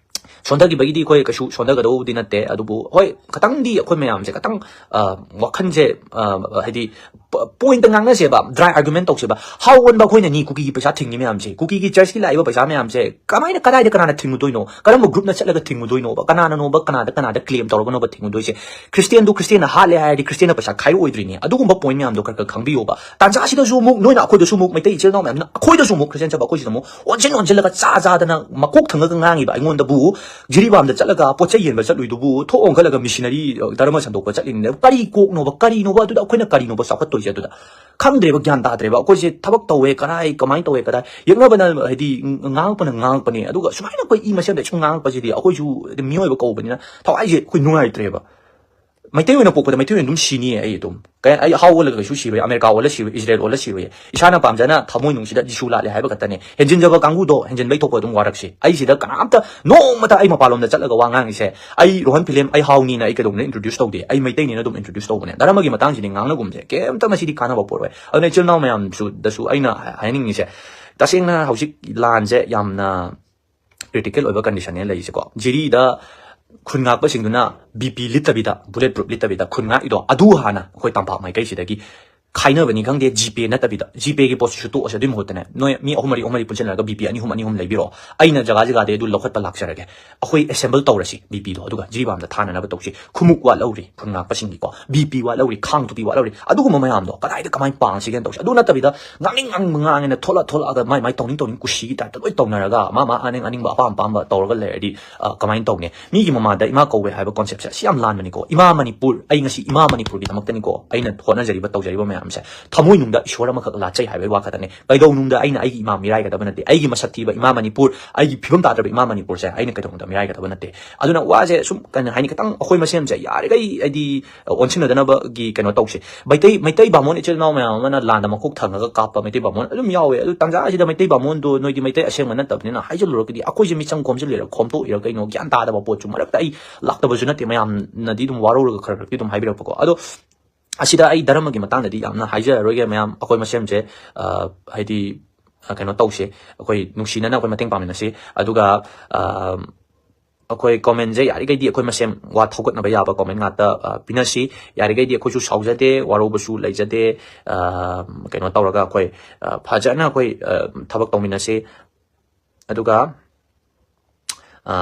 ꯁꯣꯟꯊꯈꯤꯕꯒꯤꯗꯤ ꯑꯩꯈꯣꯏ ꯀꯩꯁꯨ ꯁꯣꯟꯊꯒꯗꯧꯕꯗꯤ ꯅꯠꯇꯦ꯫ ꯑꯗꯨꯕꯨ ꯍꯣꯏ, ꯈꯤꯇꯪꯗꯤ ꯑꯩꯈꯣꯏ ꯃꯌꯥꯝꯁꯦ ꯈꯤꯇꯪ, ꯑ, ꯋꯥꯈꯜꯁꯦ, ꯑ, ꯍꯥꯏꯗꯤ ꯄ-, ꯄꯣꯏꯟꯇ ꯉꯥꯡꯅꯁꯦꯕ, ꯗ꯭ꯔꯥꯏ ꯑꯥꯔꯒꯨꯃꯦꯟ ꯇꯧꯁꯦꯕ꯫ ꯍꯥꯎ ꯑꯣꯟꯕ ꯑꯩꯈꯣꯏꯅꯅꯤ ꯀꯨꯀꯤꯒꯤ ꯄꯩꯁꯥ ꯊꯤꯡꯉꯤ ꯃꯌꯥꯝꯁꯦ, ꯀꯨꯀꯤꯒꯤ ꯆꯔꯆꯀꯤ ꯂꯥꯛꯏꯕ ꯄꯩꯁꯥ ꯃꯌꯥꯝꯁꯦ ꯀꯃꯥꯏꯅ, ꯀꯗꯥꯏꯗ ꯀꯅꯥꯅ ꯊꯤꯡꯉꯨꯗꯣꯏꯅꯣ? ꯀꯔꯝꯕ ꯒ꯭ꯔꯨꯞꯅ ꯆꯠꯂꯒ ꯊꯤꯡꯉꯨꯗꯣꯏꯅꯣꯕ? ꯀꯅꯥꯅꯅꯣꯕ, ꯀꯅꯥꯗ, ꯀꯅꯥꯗ ꯀ꯭ꯂꯦꯝ ꯇꯧꯔꯒꯅꯣꯕ ꯊꯤꯡꯉꯨꯗꯣꯏꯁꯦ? ꯈ꯭ꯔꯤꯁꯇꯤꯌꯥꯟꯗꯨ ꯈ꯭ꯔꯤꯁꯇꯤꯌꯥꯟꯅ ꯍꯥꯠꯂꯦ ꯍꯥꯏꯔꯗꯤ ꯈ꯭ꯔꯤꯁꯇꯤꯌꯥꯟꯅ ꯄꯩꯁꯥ ꯈꯥꯏꯔꯛꯑꯣꯏꯗ꯭ꯔꯤꯅꯦ꯫ ꯑꯗꯨꯒꯨꯝꯕ ꯄꯣꯏꯟ ꯃꯌꯥꯝꯗꯣ ꯈꯔ ꯈꯔ ꯈꯪꯕꯤꯌꯣꯕ꯫ ꯇꯥꯟꯖꯥꯁꯤꯗꯁꯨ ꯑꯃꯨꯛ ꯅꯣꯏꯅ ꯑꯩꯈꯣꯏꯗꯁꯨ ꯑꯃꯨꯛ, ꯃꯩꯇꯩ ꯏꯆꯤꯜ ꯏꯅꯥꯎ ꯃꯌꯥꯝꯅ ꯑꯩꯈꯣꯏꯗꯁꯨ ꯑꯃꯨꯛ, ꯈ꯭ꯔꯤꯁꯇꯤꯌꯥꯟ ꯆꯠꯄ ꯑꯩꯈꯣꯏꯁꯤꯗ ꯑꯃꯨꯛ ꯑꯣꯟꯁꯤꯟ ꯑꯣꯟꯁꯤꯜꯂꯒ ꯆꯥ ꯆꯥꯗꯅ ꯃꯀꯣꯛ ꯊꯪꯉꯒ ꯉꯥꯡꯉꯤꯕ ꯑꯩꯉꯣꯟꯗꯕꯨ, ꯖꯤꯔꯤꯕꯥꯝꯗ ꯆꯠꯂꯒ ꯄꯣꯠ ꯆꯩ ꯌꯦꯟꯕ ꯆꯠꯂꯨꯏꯗꯨꯕꯨ, ꯊꯣꯛ ꯑꯣꯟꯈꯠꯂꯒ ꯃꯤꯁꯤꯅꯔꯤ, ꯑ, ꯙꯔꯃ ꯁꯟꯗꯣꯛꯄ ꯆꯠꯂꯤꯅꯦ꯫ ꯀꯔꯤ ꯀꯣꯛꯅꯣꯕ, ꯀꯔꯤꯅꯣꯕ? ꯑꯗꯨꯗ ꯑꯩꯈꯣꯏꯅ ꯀꯔꯤꯅꯣꯕ ꯆꯥꯎꯈꯠꯇꯣꯏꯁꯦ? ꯑꯗꯨꯗ ꯈꯪꯗ꯭ꯔꯦꯕ, ꯒ꯭ꯌꯥꯟ ꯇꯥꯗ꯭ꯔꯦꯕ꯫ ꯑꯩꯈꯣꯏꯁꯦ ꯊꯕꯛ ꯇꯧꯋꯦ ꯀꯗꯥꯏ, ꯀꯃꯥꯏꯅ ꯇꯧꯋꯦ ꯀꯗꯥꯏ, ꯌꯦꯛꯅꯕꯅ ꯍꯥꯏꯗꯤ ꯉꯥꯡꯉꯛꯄꯅ ꯉꯥꯡꯉꯛꯄꯅꯦ, ꯑꯗꯨꯒ ꯁꯨꯃꯥꯏꯅ ꯑꯩꯈꯣꯏ ꯏ ꯃꯁꯦꯟꯗ ꯁꯨꯝ ꯉꯥꯡꯉꯛꯄꯁꯤꯗꯤ ꯑꯩꯈꯣꯏꯁꯨ ꯍꯥꯏꯗꯤ ꯃꯤꯑꯣꯏꯕ ꯀꯧꯕꯅꯤꯅ ꯊꯋꯥꯏꯁꯦ ꯑꯩꯈꯣꯏ ꯅꯨꯡꯉꯥꯏꯇ꯭ꯔꯦꯕ꯫ ꯃꯩꯇꯩ ꯑꯣꯏꯅ ꯄꯣꯛꯄꯗ ꯃꯩꯇꯩ ꯑꯣꯏꯅ ꯑꯗꯨꯝ ꯁꯤꯅꯤꯌꯦ꯫ ꯑꯩ ꯑꯗꯨꯝ ꯀꯩ, ꯑꯩ ꯍꯥꯎ ꯑꯣꯜꯂꯒ ꯀꯩꯁꯨ ꯁꯤꯔꯣꯏ, ꯑꯃꯦꯔꯤꯀꯥ ꯑꯣꯜꯂ ꯁꯤꯔꯣꯏ, ꯏꯖꯔꯦꯜ ꯑꯣꯜꯂ ꯁꯤꯔꯣꯏ꯫ ꯏꯁꯥꯅ ꯄꯥꯝꯖꯅ ꯊꯃꯣꯏ ꯅꯨꯡꯁꯤꯗ ꯖꯤꯁꯨ ꯂꯥꯠꯂꯦ ꯍꯥꯏꯕ ꯈꯛꯇꯅꯦ꯫ ꯍꯦꯟꯖꯤꯟꯖꯕ ꯀꯥꯡꯕꯨꯗꯣ ꯍꯦꯟꯖꯤꯟꯕꯩ ꯊꯣꯛꯄ ꯑꯗꯨꯝ ꯋꯥꯔꯛꯁꯤ꯫ ꯑꯩ ꯁꯤꯗ ꯀꯅꯥꯝꯇ ꯅꯣꯡꯃꯇ ꯑꯩ ꯃꯄꯥꯟꯂꯣꯝꯗ ꯆꯠꯂꯒ ꯋꯥ ꯉꯥꯡꯉꯤꯁꯦ, ꯑꯩ ꯔꯣꯍꯟ ꯐꯤꯂꯝ, ꯑꯩ ꯍꯥꯎꯅꯤꯅ ꯑꯩ ꯀꯩꯗꯧꯕꯅ ꯏꯟꯇ꯭ꯔꯣꯗ꯭ꯌꯨꯁ ꯇꯧꯗꯦ, ꯑꯩ ꯃꯩꯇꯩꯅꯦꯅ ꯑꯗꯨꯝ ꯏꯟꯇ꯭ꯔꯣꯗ꯭ꯌꯨꯁ ꯇꯧꯕꯅꯦ꯫ ꯙꯔꯃꯒꯤ ꯃꯇꯥꯡꯁꯤꯗꯤ ꯉꯥꯡꯅꯒꯨꯝꯁꯦ, ꯀꯩꯝꯇ ꯃꯁꯤꯗꯤ ꯀꯥꯟꯅꯕ ꯄꯣꯔꯛꯑꯣꯏ꯫ ꯑꯗꯨꯅ ꯏꯆꯤꯜ ꯏꯅꯥꯎ ꯃꯌꯥꯝꯁꯨꯗꯁꯨ ꯑꯩꯅ ꯍꯥꯏꯅꯤꯡꯉꯤꯁꯦ, ꯇꯁꯦꯡꯅ ꯍꯧꯖꯤꯛ ꯂꯥꯟꯁꯦ ꯌꯥꯝꯅ ꯀ꯭ꯔꯤꯇꯤꯀꯦꯜ ꯑꯣꯏꯕ ꯀꯟꯗꯤꯁꯟꯅꯦ ꯂꯩꯔꯤꯁꯦꯀꯣ꯫ ꯖꯤꯔꯤꯗ ꯈꯨꯟ ꯉꯥꯛꯄꯁꯤꯡꯗꯨꯅ ꯕꯤ ꯄꯤ ꯂꯤꯠꯇꯕꯤꯗ, ꯕꯨꯂꯦꯠ ꯄ꯭ꯔꯨꯞ ꯂꯤꯠꯇꯕꯤꯗ ꯈꯨꯟ ꯉꯥꯛꯏꯗꯣ, ꯑꯗꯨ ꯍꯥꯟꯅ ꯑꯩꯈꯣꯏ ꯇꯝꯄꯥꯛ ꯃꯥꯏꯀꯩꯁꯤꯗꯒꯤ ꯈꯥꯏꯅꯕꯅꯤ ꯈꯪꯗꯦ, ꯖꯤꯄꯦ ꯅꯠꯇꯕꯤꯗ, ꯖꯤꯄꯦꯒꯤ ꯄꯣꯠꯁꯤꯁꯨ ꯇꯣꯛꯑꯁꯦ꯫ ꯑꯗꯨꯏ ꯃꯍꯨꯠꯇꯅꯦ, ꯅꯣꯏ ꯃꯤ ꯑꯍꯨꯝ ꯃꯔꯤ, ꯑꯍꯨꯝ ꯃꯔꯤ ꯄꯨꯟꯁꯤꯟꯅꯔꯒ ꯕꯤ ꯄꯤ ꯑꯅꯤ ꯑꯍꯨꯝ, ꯑꯅꯤ ꯑꯍꯨꯝ ꯂꯩꯕꯤꯔꯣ꯫ ꯑꯩꯅ ꯖꯒꯥ ꯖꯒꯥꯗꯩ ꯑꯗꯨ ꯂꯧꯈꯠꯄ ꯂꯥꯛꯆꯔꯒꯦ꯫ ꯑꯩꯈꯣꯏ ꯑꯦꯁꯦꯝꯕꯜ ꯇꯧꯔꯁꯤ ꯕꯤ ꯄꯤꯗꯣ, ꯑꯗꯨꯒ ꯖꯤꯔꯤꯕꯥꯝꯗ ꯊꯥꯅꯅꯕ ꯇꯧꯁꯤ꯫ ꯈꯨꯃꯨꯛ ꯋꯥꯠꯍꯧꯔꯤ ꯈꯨꯟ ꯉꯥꯛꯄꯁꯤꯡꯒꯤꯀꯣ, ꯕꯤ ꯄꯤ ꯋꯥꯠꯍꯧꯔꯤ, ꯈꯥꯡ ꯇꯨꯄꯤ ꯋꯥꯠꯍꯧꯔꯤ꯫ ꯑꯗꯨꯒꯨꯝꯕ ꯃꯌꯥꯝꯗꯣ ꯀꯗꯥꯏꯗ ꯀꯃꯥꯏꯅ ꯄꯥꯡꯁꯤꯒꯦꯅ ꯇꯧꯁꯤ꯫ ꯑꯗꯨ ꯅꯠꯇꯕꯤꯗ ꯉꯥꯡꯅꯤꯡ ꯉꯥꯡꯅꯤꯡꯕ ꯉꯥꯡꯉꯦꯅ ꯊꯣꯛꯂꯛ ꯊꯣꯛꯂꯛꯑꯒ ꯃꯥꯏ ꯃꯥꯏ ꯇꯧꯅꯤꯡ ꯇꯧꯅꯤꯡ ꯀꯨꯁꯤꯒꯤ ꯇꯥꯏꯞꯇ ꯂꯣꯏ ꯇꯧꯅꯔꯒ ꯃꯥ ꯃꯥ ꯑꯅꯤꯡ ꯑꯅꯤꯡꯕ ꯑꯄꯥꯝ ꯑꯄꯥꯝꯕ ꯇꯧꯔꯒ ꯂꯩꯔꯗꯤ, ꯑ, ꯀꯃꯥꯏꯅ ꯇꯧꯅꯤ? ꯃꯤꯒꯤ ꯃꯃꯥꯗ ꯏꯃꯥ ꯀꯧꯋꯦ ꯍꯥꯏꯕ ꯀꯣꯟꯁꯦꯞꯁꯦ ꯑꯁꯤ ꯌꯥꯝ ꯂꯥꯟꯕꯅꯤꯀꯣ꯫ ꯏꯃꯥ ꯃꯅꯤꯄꯨꯔ, ꯑꯩ ꯉꯁꯤ ꯏꯃꯥ ꯃꯅꯤꯄꯨꯔꯒꯤꯗꯃꯛꯇꯅꯤꯀꯣ ꯑꯩꯅ ꯍꯣꯠꯅꯖꯔꯤꯕ, ꯇꯧꯖꯔꯤꯕ ꯃꯌꯥꯝ꯫ ꯊꯃꯣꯏꯅꯨꯡꯗ ꯏꯁꯣꯔ ꯑꯃꯈꯛ ꯂꯥꯠꯆꯩ ꯍꯥꯏꯕꯒꯤ ꯋꯥ ꯈꯛꯇꯅꯦ꯫ ꯀꯩꯗꯧꯅꯨꯡꯗ ꯑꯩꯅ ꯑꯩꯒꯤ ꯏꯃꯥ ꯃꯤꯔꯥꯏꯒꯗꯕ ꯅꯠꯇꯦ꯫ ꯑꯩꯒꯤ ꯃꯁꯛ ꯊꯤꯕ ꯏꯃꯥ ꯃꯅꯤꯄꯨꯔ, ꯑꯩꯒꯤ ꯐꯤꯕꯝ ꯇꯥꯗ꯭ꯔꯕ ꯏꯃꯥ ꯃꯅꯤꯄꯨꯔꯁꯦ ꯑꯩꯅ ꯀꯩꯗꯧꯅꯨꯡꯗ ꯃꯤꯔꯥꯏꯒꯗꯕ ꯅꯠꯇꯦ꯫ ꯑꯗꯨꯅ ꯋꯥꯁꯦ ꯁꯨꯝ ꯀꯩ ꯍꯥꯏꯅꯤ, ꯈꯤꯇꯪ ꯑꯩꯈꯣꯏ ꯃꯁꯦꯟꯁꯦ ꯌꯥꯔꯤꯈꯩ ꯍꯥꯏꯗꯤ ꯑꯣꯟꯁꯤꯟꯅꯗꯅꯕꯒꯤ ꯀꯩꯅꯣ ꯇꯧꯁꯦ꯫ ꯃꯩꯇꯩ, ꯃꯩꯇꯩ ꯕꯥꯃꯣꯟ ꯏꯆꯤꯜ ꯏꯅꯥꯎ ꯃꯌꯥꯝ ꯑꯃꯅ ꯂꯥꯟꯗ ꯃꯀꯣꯛ ꯊꯪꯉꯒ ꯀꯥꯞꯄ ꯃꯩꯇꯩ ꯕꯥꯃꯣꯟ ꯑꯗꯨꯝ ꯌꯥꯎꯋꯦ꯫ ꯑꯗꯨ ꯇꯥꯟꯖꯥ ꯑꯁꯤꯗ ꯃꯩꯇꯩ ꯕꯥꯃꯣꯟꯗꯣ ꯅꯣꯏꯗꯤ ꯃꯩꯇꯩ ꯑꯁꯦꯡꯕ ꯅꯠꯇꯕꯅꯤꯅ ꯍꯥꯏꯖꯤꯜꯂꯨꯔꯒꯗꯤ ꯑꯩꯈꯣꯏꯁꯦ ꯃꯤꯆꯪ ꯈꯣꯝꯖꯤꯜꯂꯤꯔ ꯈꯣꯝꯗꯣꯛꯏꯔ ꯀꯩꯅꯣ ꯒ꯭ꯌꯥꯟ ꯇꯥꯗꯕ ꯄꯣꯠꯁꯨ ꯃꯔꯛꯇ ꯑꯩ ꯂꯥꯛꯇꯕꯁꯨ ꯅꯠꯇꯦ꯫ ꯃꯌꯥꯝꯅꯗꯤ ꯑꯗꯨꯝ ꯋꯥꯔꯧꯔꯒ ꯈꯔ ꯈꯔꯗꯤ ꯑꯗꯨꯝ ꯍꯥꯏꯕꯤꯔꯛꯄꯀꯣ꯫ ꯑꯗꯣ ꯑꯁꯤꯗ ꯑꯩ ꯙꯔꯃꯒꯤ ꯃꯇꯥꯡꯗꯗꯤ ꯌꯥꯝꯅ ꯍꯥꯏꯖꯔꯔꯣꯏꯒꯦ꯫ ꯃꯌꯥꯝ ꯑꯩꯈꯣꯏ ꯃꯁꯦꯟꯁꯦ, ꯑ, ꯍꯥꯏꯗꯤ, ꯑ, ꯀꯩꯅꯣ ꯇꯧꯁꯦ, ꯑꯩꯈꯣꯏ ꯅꯨꯡꯁꯤꯅꯅ ꯑꯩꯈꯣꯏ ꯃꯇꯦꯡ ꯄꯥꯡꯃꯤꯟꯅꯁꯤ꯫ ꯑꯗꯨꯒ, ꯑ, ꯑꯩꯈꯣꯏ comment ꯁꯦ ꯌꯥꯔꯤꯈꯩꯗꯤ ꯑꯩꯈꯣꯏ ꯃꯁꯦꯟ ꯋꯥ ꯊꯧꯒꯠꯅꯕ ꯌꯥꯕ comment ꯉꯥꯛꯇ, ꯑ, ꯄꯤꯅꯁꯤ꯫ ꯌꯥꯔꯤꯈꯩꯗꯤ ꯑꯩꯈꯣꯏꯁꯨ ꯁꯥꯎꯖꯗꯦ, ꯋꯥꯔꯧꯕꯁꯨ ꯂꯩꯖꯗꯦ꯫ ꯑ, ꯀꯩꯅꯣ ꯇꯧꯔꯒ ꯑꯩꯈꯣꯏ, ꯑ, ꯐꯖꯅ ꯑꯩꯈꯣꯏ, ꯑ, ꯊꯕꯛ ꯇꯧꯃꯤꯟꯅꯁꯤ꯫ ꯑꯗꯨꯒ, ꯑ,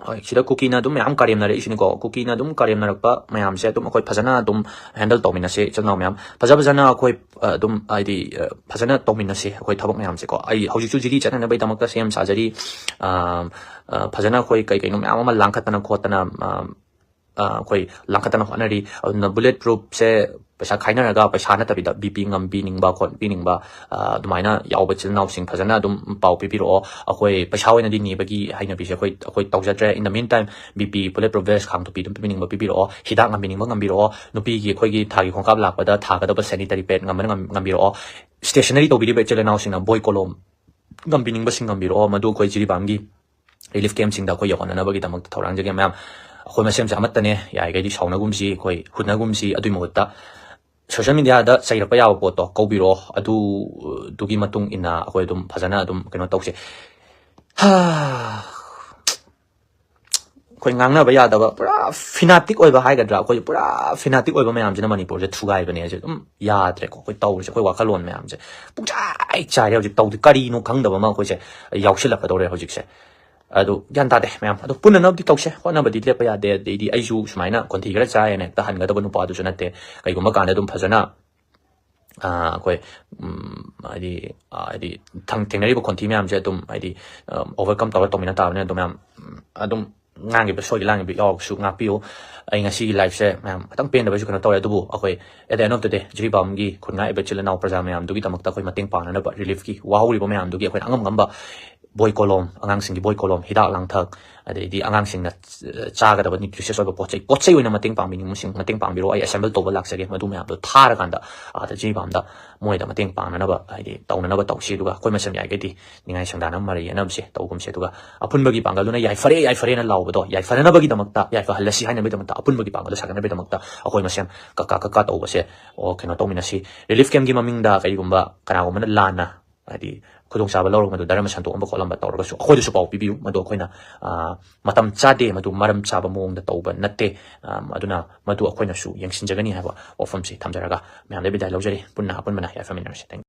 ꯍꯣꯏ, ꯁꯤꯗ ꯀꯨꯀꯤꯅ ꯑꯗꯨꯝ ꯃꯌꯥꯝ ꯀꯔꯦꯝꯅꯔꯛꯏꯁꯤꯅꯤꯀꯣ꯫ ꯀꯨꯀꯤꯅ ꯑꯗꯨꯝ ꯀꯔꯦꯝꯅꯔꯛꯄ ꯃꯌꯥꯝꯁꯦ ꯑꯗꯨꯝ ꯑꯩꯈꯣꯏ ꯐꯖꯅ ꯑꯗꯨꯝ handle ꯇꯧꯃꯤꯟꯅꯁꯤ, ꯏꯆꯤꯜ ꯏꯅꯥꯎ ꯃꯌꯥꯝ꯫ ꯐꯖ ꯐꯖꯅ ꯑꯩꯈꯣꯏ, ꯑ, ꯑꯗꯨꯝ ꯍꯥꯏꯗꯤ, ꯑ, ꯐꯖꯅ ꯇꯧꯃꯤꯟꯅꯁꯤ ꯑꯩꯈꯣꯏ ꯊꯕꯛ ꯃꯌꯥꯝꯁꯦꯀꯣ꯫ ꯑꯩ ꯍꯧꯖꯤꯛꯁꯨ ꯖꯤꯔꯤ ꯆꯠꯅꯅꯕꯒꯤꯗꯃꯛꯇ ꯁꯦꯝ ꯁꯥꯖꯔꯤ꯫ ꯑ, ꯑ, ꯐꯖꯅ ꯑꯩꯈꯣꯏ ꯀꯩ ꯀꯩꯅꯣ ꯃꯌꯥꯝ ꯑꯃ ꯂꯥꯡꯈꯠꯇꯅ ꯈꯣꯠꯇꯅ, ꯑ, ꯑ, ꯑꯩꯈꯣꯏ ꯂꯥꯡꯈꯠꯇꯅ ꯍꯣꯠꯅꯔꯤ꯫ ꯑꯗꯨꯅ bullet proof ꯁꯦ ꯄꯩꯁꯥ ꯈꯥꯏꯅꯔꯒ ꯄꯩꯁꯥ ꯅꯠꯇꯕꯤꯗ BP ꯉꯝꯕꯤꯅꯤꯡꯕ ꯈꯣꯠꯄꯤꯅꯤꯡꯕ, ꯑ, ꯑꯗꯨꯃꯥꯏꯅ ꯌꯥꯎꯕ ꯏꯆꯤꯜ ꯏꯅꯥꯎꯁꯤꯡ ꯐꯖꯅ ꯑꯗꯨꯝ ꯄꯥꯎ ꯄꯤꯕꯤꯔꯛꯑꯣ꯫ ꯑꯩꯈꯣꯏ ꯄꯩꯁꯥ ꯑꯣꯏꯅꯗꯤ ꯅꯤꯕꯒꯤ ꯍꯩꯅꯕꯤꯁꯦ ꯑꯩꯈꯣꯏ, ꯑꯩꯈꯣꯏ ꯇꯧꯖꯗ꯭ꯔꯦ꯫ In the meantime, BP, bullet proof vest, ꯈꯥꯡ ꯇꯨꯄꯤ ꯑꯗꯨꯝ ꯄꯤꯕꯤꯅꯤꯡꯕ ꯄꯤꯕꯤꯔꯛꯑꯣ꯫ ꯍꯤꯗꯥꯛ ꯉꯝꯕꯤꯅꯤꯡꯕ ꯉꯝꯕꯤꯔꯛꯑꯣ꯫ ꯅꯨꯄꯤꯒꯤ ꯑꯩꯈꯣꯏꯒꯤ ꯊꯥꯒꯤ ꯈꯣꯡꯀꯥꯞ ꯂꯥꯛꯄꯗ ꯊꯥꯒꯗꯕ sanitary pad ꯉꯝꯕꯅ ꯉꯝ-, ꯉꯝꯕꯤꯔꯛꯑꯣ꯫ Stationery ꯇꯧꯕꯤꯔꯤꯕ ꯏꯆꯤꯜ ꯏꯅꯥꯎꯁꯤꯡꯅ ꯕꯣꯏ ꯀꯣꯂꯣꯝ ꯉꯝꯕꯤꯅꯤꯡꯕꯁꯤꯡ ꯉꯝꯕꯤꯔꯛꯑꯣ꯫ ꯃꯗꯨ ꯑꯩꯈꯣꯏ ꯖꯤꯔꯤꯕꯥꯝꯒꯤ relief camp ꯁꯤꯡꯗ ꯑꯩꯈꯣꯏ ꯌꯧꯍꯟꯅꯅꯕꯒꯤꯗꯃꯛꯇ ꯊꯧꯔꯥꯡꯖꯒꯦ ꯃꯌꯥꯝ꯫ ꯑꯩꯈꯣꯏ ꯃꯁꯦꯟꯁꯦ ꯑꯃꯠꯇꯅꯦ, ꯌꯥꯔꯤꯈꯩꯗꯤ ꯁꯥꯎꯅꯒꯨꯝꯁꯤ, ꯑꯩꯈꯣꯏ ꯍꯨꯟꯅꯒꯨꯝꯁꯤ꯫ ꯑꯗꯨꯒꯤ ꯃꯍꯨꯠꯇ social media ꯗ ꯆꯩꯔꯛꯄ ꯌꯥꯕ ꯄꯣꯠꯇꯣ ꯀꯧꯕꯤꯔꯛꯑꯣ꯫ ꯑꯗꯨ, ꯑꯗꯨꯒꯤ ꯃꯇꯨꯡ ꯏꯟꯅ ꯑꯩꯈꯣꯏ ꯑꯗꯨꯝ ꯐꯖꯅ ꯑꯗꯨꯝ ꯀꯩꯅꯣ ꯇꯧꯁꯦ꯫ ꯍꯥ꯫ ꯑꯩꯈꯣꯏ ꯉꯥꯡꯅꯕ ꯌꯥꯗꯕ ꯄꯨꯔꯥ fanatic ꯑꯣꯏꯕ ꯍꯥꯏꯒꯗ꯭ꯔꯥ, ꯑꯩꯈꯣꯏ ꯄꯨꯔꯥ fanatic ꯑꯣꯏꯕ ꯃꯌꯥꯝꯁꯤꯅ ꯃꯅꯤꯄꯨꯔꯁꯦ ꯊꯨꯒꯥꯏꯕꯅꯦ꯫ ꯍꯧꯖꯤꯛ ꯑꯗꯨꯝ ꯌꯥꯗ꯭ꯔꯦꯀꯣ꯫ ꯑꯩꯈꯣꯏ ꯇꯧꯔꯤꯁꯦ, ꯑꯩꯈꯣꯏ ꯋꯥꯈꯜꯂꯣꯟ ꯃꯌꯥꯝꯁꯦ ꯄꯨꯡꯆꯥꯏ ꯆꯥꯏꯔꯦ꯫ ꯍꯧꯖꯤꯛ ꯇꯧꯗꯦ, ꯀꯔꯤꯅꯣ ꯈꯪꯗꯕ ꯑꯃ ꯑꯩꯈꯣꯏꯁꯦ ꯌꯥꯎꯁꯤꯜꯂꯛꯀꯗꯧꯔꯦ ꯍꯧꯖꯤꯛꯁꯦ꯫ ꯑꯗꯨ ꯒ꯭ꯌꯥꯟ ꯇꯥꯗꯦ ꯃꯌꯥꯝ꯫ ꯑꯗꯨ ꯄꯨꯟꯅꯅꯕꯗꯤ ꯇꯧꯁꯦ, ꯍꯣꯠꯅꯕꯗꯤ ꯂꯦꯞꯄ ꯌꯥꯗꯦ꯫ ꯑꯗꯩꯗꯤ ꯑꯩꯁꯨ ꯁꯨꯃꯥꯏꯅ ꯈꯣꯟꯊꯤ ꯈꯔ ꯆꯥꯏꯌꯦꯅ ꯍꯦꯛꯇ ꯍꯟꯒꯗꯕ ꯅꯨꯄꯥꯗꯨꯁꯨ ꯅꯠꯇꯦ꯫ ꯀꯩꯒꯨꯝꯕ ꯀꯥꯟꯗ ꯑꯗꯨꯝ ꯐꯖꯅ, ꯑ, ꯑꯩꯈꯣꯏ, ꯎꯝ, ꯍꯥꯏꯗꯤ, ꯑ, ꯍꯥꯏꯗꯤ ꯊꯪ-, ꯊꯦꯡꯅꯔꯤꯕ ꯈꯣꯟꯊꯤ ꯃꯌꯥꯝꯁꯦ ꯑꯗꯨꯝ ꯍꯥꯏꯗꯤ, ꯑ, overcome ꯇꯧꯔ ꯇꯧꯃꯤꯟꯅ ꯇꯥꯕꯅꯤꯅ ꯑꯗꯨꯝ ꯃꯌꯥꯝ, ꯎꯝ, ꯑꯗꯨꯝ ꯉꯥꯡꯈꯤꯕ ꯁꯣꯏꯈꯤ ꯂꯥꯡꯈꯤꯕ ꯌꯥꯎꯔꯒꯁꯨ ꯉꯥꯛꯄꯤꯌꯨ꯫ ꯑꯩ ꯉꯁꯤꯒꯤ live ꯁꯦ ꯃꯌꯥꯝ ꯈꯤꯇꯪ ꯄꯦꯟꯗꯕꯁꯨ ꯀꯩꯅꯣ ꯇꯧꯔꯦ, ꯑꯗꯨꯕꯨ ꯑꯩꯈꯣꯏ at the end of the day ꯖꯤꯔꯤꯕꯥꯝꯒꯤ ꯈꯨꯟꯉꯥꯛꯏꯕ ꯏꯆꯤꯜ ꯏꯅꯥꯎ ꯄ꯭ꯔꯖꯥ ꯃꯌꯥꯝꯗꯨꯒꯤꯗꯃꯛꯇ ꯑꯩꯈꯣꯏ ꯃꯇꯦꯡ ꯄꯥꯡꯅꯅꯕ, relief ꯀꯤ ꯋꯥꯍꯧꯔꯤꯕ ꯃꯌꯥꯝꯗꯨꯒꯤ ꯑꯩꯈꯣꯏꯅ ꯑꯉꯝ ꯑꯉꯝꯕ ꯕꯣꯏ ꯀꯣꯂꯣꯝ, ꯑꯉꯥꯡꯁꯤꯡꯒꯤ ꯕꯣꯏ ꯀꯣꯂꯣꯝ, ꯍꯤꯗꯥꯛ ꯂꯥꯡꯊꯛ, ꯑꯗꯩꯗꯤ ꯑꯉꯥꯡꯁꯤꯡꯅ ꯆꯥꯒꯗꯕ nutritious ꯑꯣꯏꯕ ꯄꯣꯠ ꯆꯩ, ꯄꯣꯠ ꯆꯩ ꯑꯣꯏꯅ ꯃꯇꯦꯡ ꯄꯥꯡꯕꯤꯅꯤꯡꯕꯁꯤꯡ ꯃꯇꯦꯡ ꯄꯥꯡꯕꯤꯔꯣ꯫ ꯑꯩ assemble ꯇꯧꯕ ꯂꯥꯛꯆꯒꯦ, ꯃꯗꯨ ꯃꯌꯥꯝꯗꯣ ꯊꯥꯔꯀꯥꯟꯗ ꯑꯥꯗ ꯖꯤꯔꯤꯕꯥꯝꯗ ꯃꯣꯏꯗ ꯃꯇꯦꯡ ꯄꯥꯡꯅꯅꯕ, ꯍꯥꯏꯗꯤ, ꯇꯧꯅꯅꯕ ꯇꯧꯁꯤ꯫ ꯑꯗꯨꯒ ꯑꯩꯈꯣꯏ ꯃꯁꯦꯟ ꯌꯥꯔꯤꯈꯩꯗꯤ ꯅꯤꯡꯉꯥꯏ ꯁꯪꯗꯥꯅꯕ, ꯃꯔꯩ ꯌꯦꯠꯅꯕꯁꯦ ꯇꯧꯒꯨꯝꯁꯦ꯫ ꯑꯗꯨꯒ ꯑꯄꯨꯟꯕꯒꯤ ꯄꯥꯡꯒꯜꯗꯨꯅ "ꯌꯥꯏꯐꯔꯦ, ꯌꯥꯏꯐꯔꯦꯅ" ꯂꯥꯎꯕꯗꯣ ꯌꯥꯏꯐꯅꯅꯕꯒꯤꯗꯃꯛꯇ, ꯌꯥꯏꯐꯍꯜꯂꯁꯤ ꯍꯥꯏꯅꯕꯒꯤꯗꯃꯛꯇ, ꯑꯄꯨꯟꯕꯒꯤ ꯄꯥꯡꯒꯜꯗ ꯁꯥꯒꯠꯅꯕꯒꯤꯗꯃꯛꯇ ꯑꯩꯈꯣꯏ ꯃꯁꯦꯟ ꯀꯀꯥ ꯀꯀꯥ ꯇꯧꯕꯁꯦ, ꯑꯣ, ꯀꯩꯅꯣ ꯇꯧꯃꯤꯟꯅꯁꯤ꯫ relief camp ꯀꯤ ꯃꯃꯤꯡꯗ ꯀꯔꯤꯒꯨꯝꯕ ꯀꯅꯥꯒꯨꯝꯕꯅ ꯂꯥꯟꯅ, ꯍꯥꯏꯗꯤ, ꯈꯨꯗꯣꯡꯆꯥꯕ ꯂꯧꯔꯒ ꯃꯗꯨ ꯙꯔꯃ ꯁꯟꯗꯣꯛꯑꯝꯕ ꯈꯣꯠꯂꯝꯕ ꯇꯧꯔꯒꯁꯨ ꯑꯩꯈꯣꯏꯗꯁꯨ ꯄꯥꯎ ꯄꯤꯕꯤꯌꯨ꯫ ꯃꯗꯨ ꯑꯩꯈꯣꯏꯅ, ꯑ, ꯃꯇꯝ ꯆꯥꯗꯦ, ꯃꯗꯨ ꯃꯔꯝ ꯆꯥꯕ ꯃꯑꯣꯡꯗ ꯇꯧꯕ ꯅꯠꯇꯦ꯫ ꯑ, ꯑꯗꯨꯅ ꯃꯗꯨ ꯑꯩꯈꯣꯏꯅꯁꯨ ꯌꯦꯡꯁꯤꯟꯖꯒꯅꯤ ꯍꯥꯏꯕ ꯋꯥꯐꯝꯁꯤ ꯊꯝꯖꯔꯒ ꯃꯌꯥꯝꯗ ꯕꯤꯗꯥꯏ ꯂꯧꯖꯔꯤ꯫ ꯄꯨꯟꯅ ꯑꯄꯨꯟꯕꯅ ꯌꯥꯏꯐꯃꯤꯟꯅꯔꯁꯤ꯫ Thank you꯫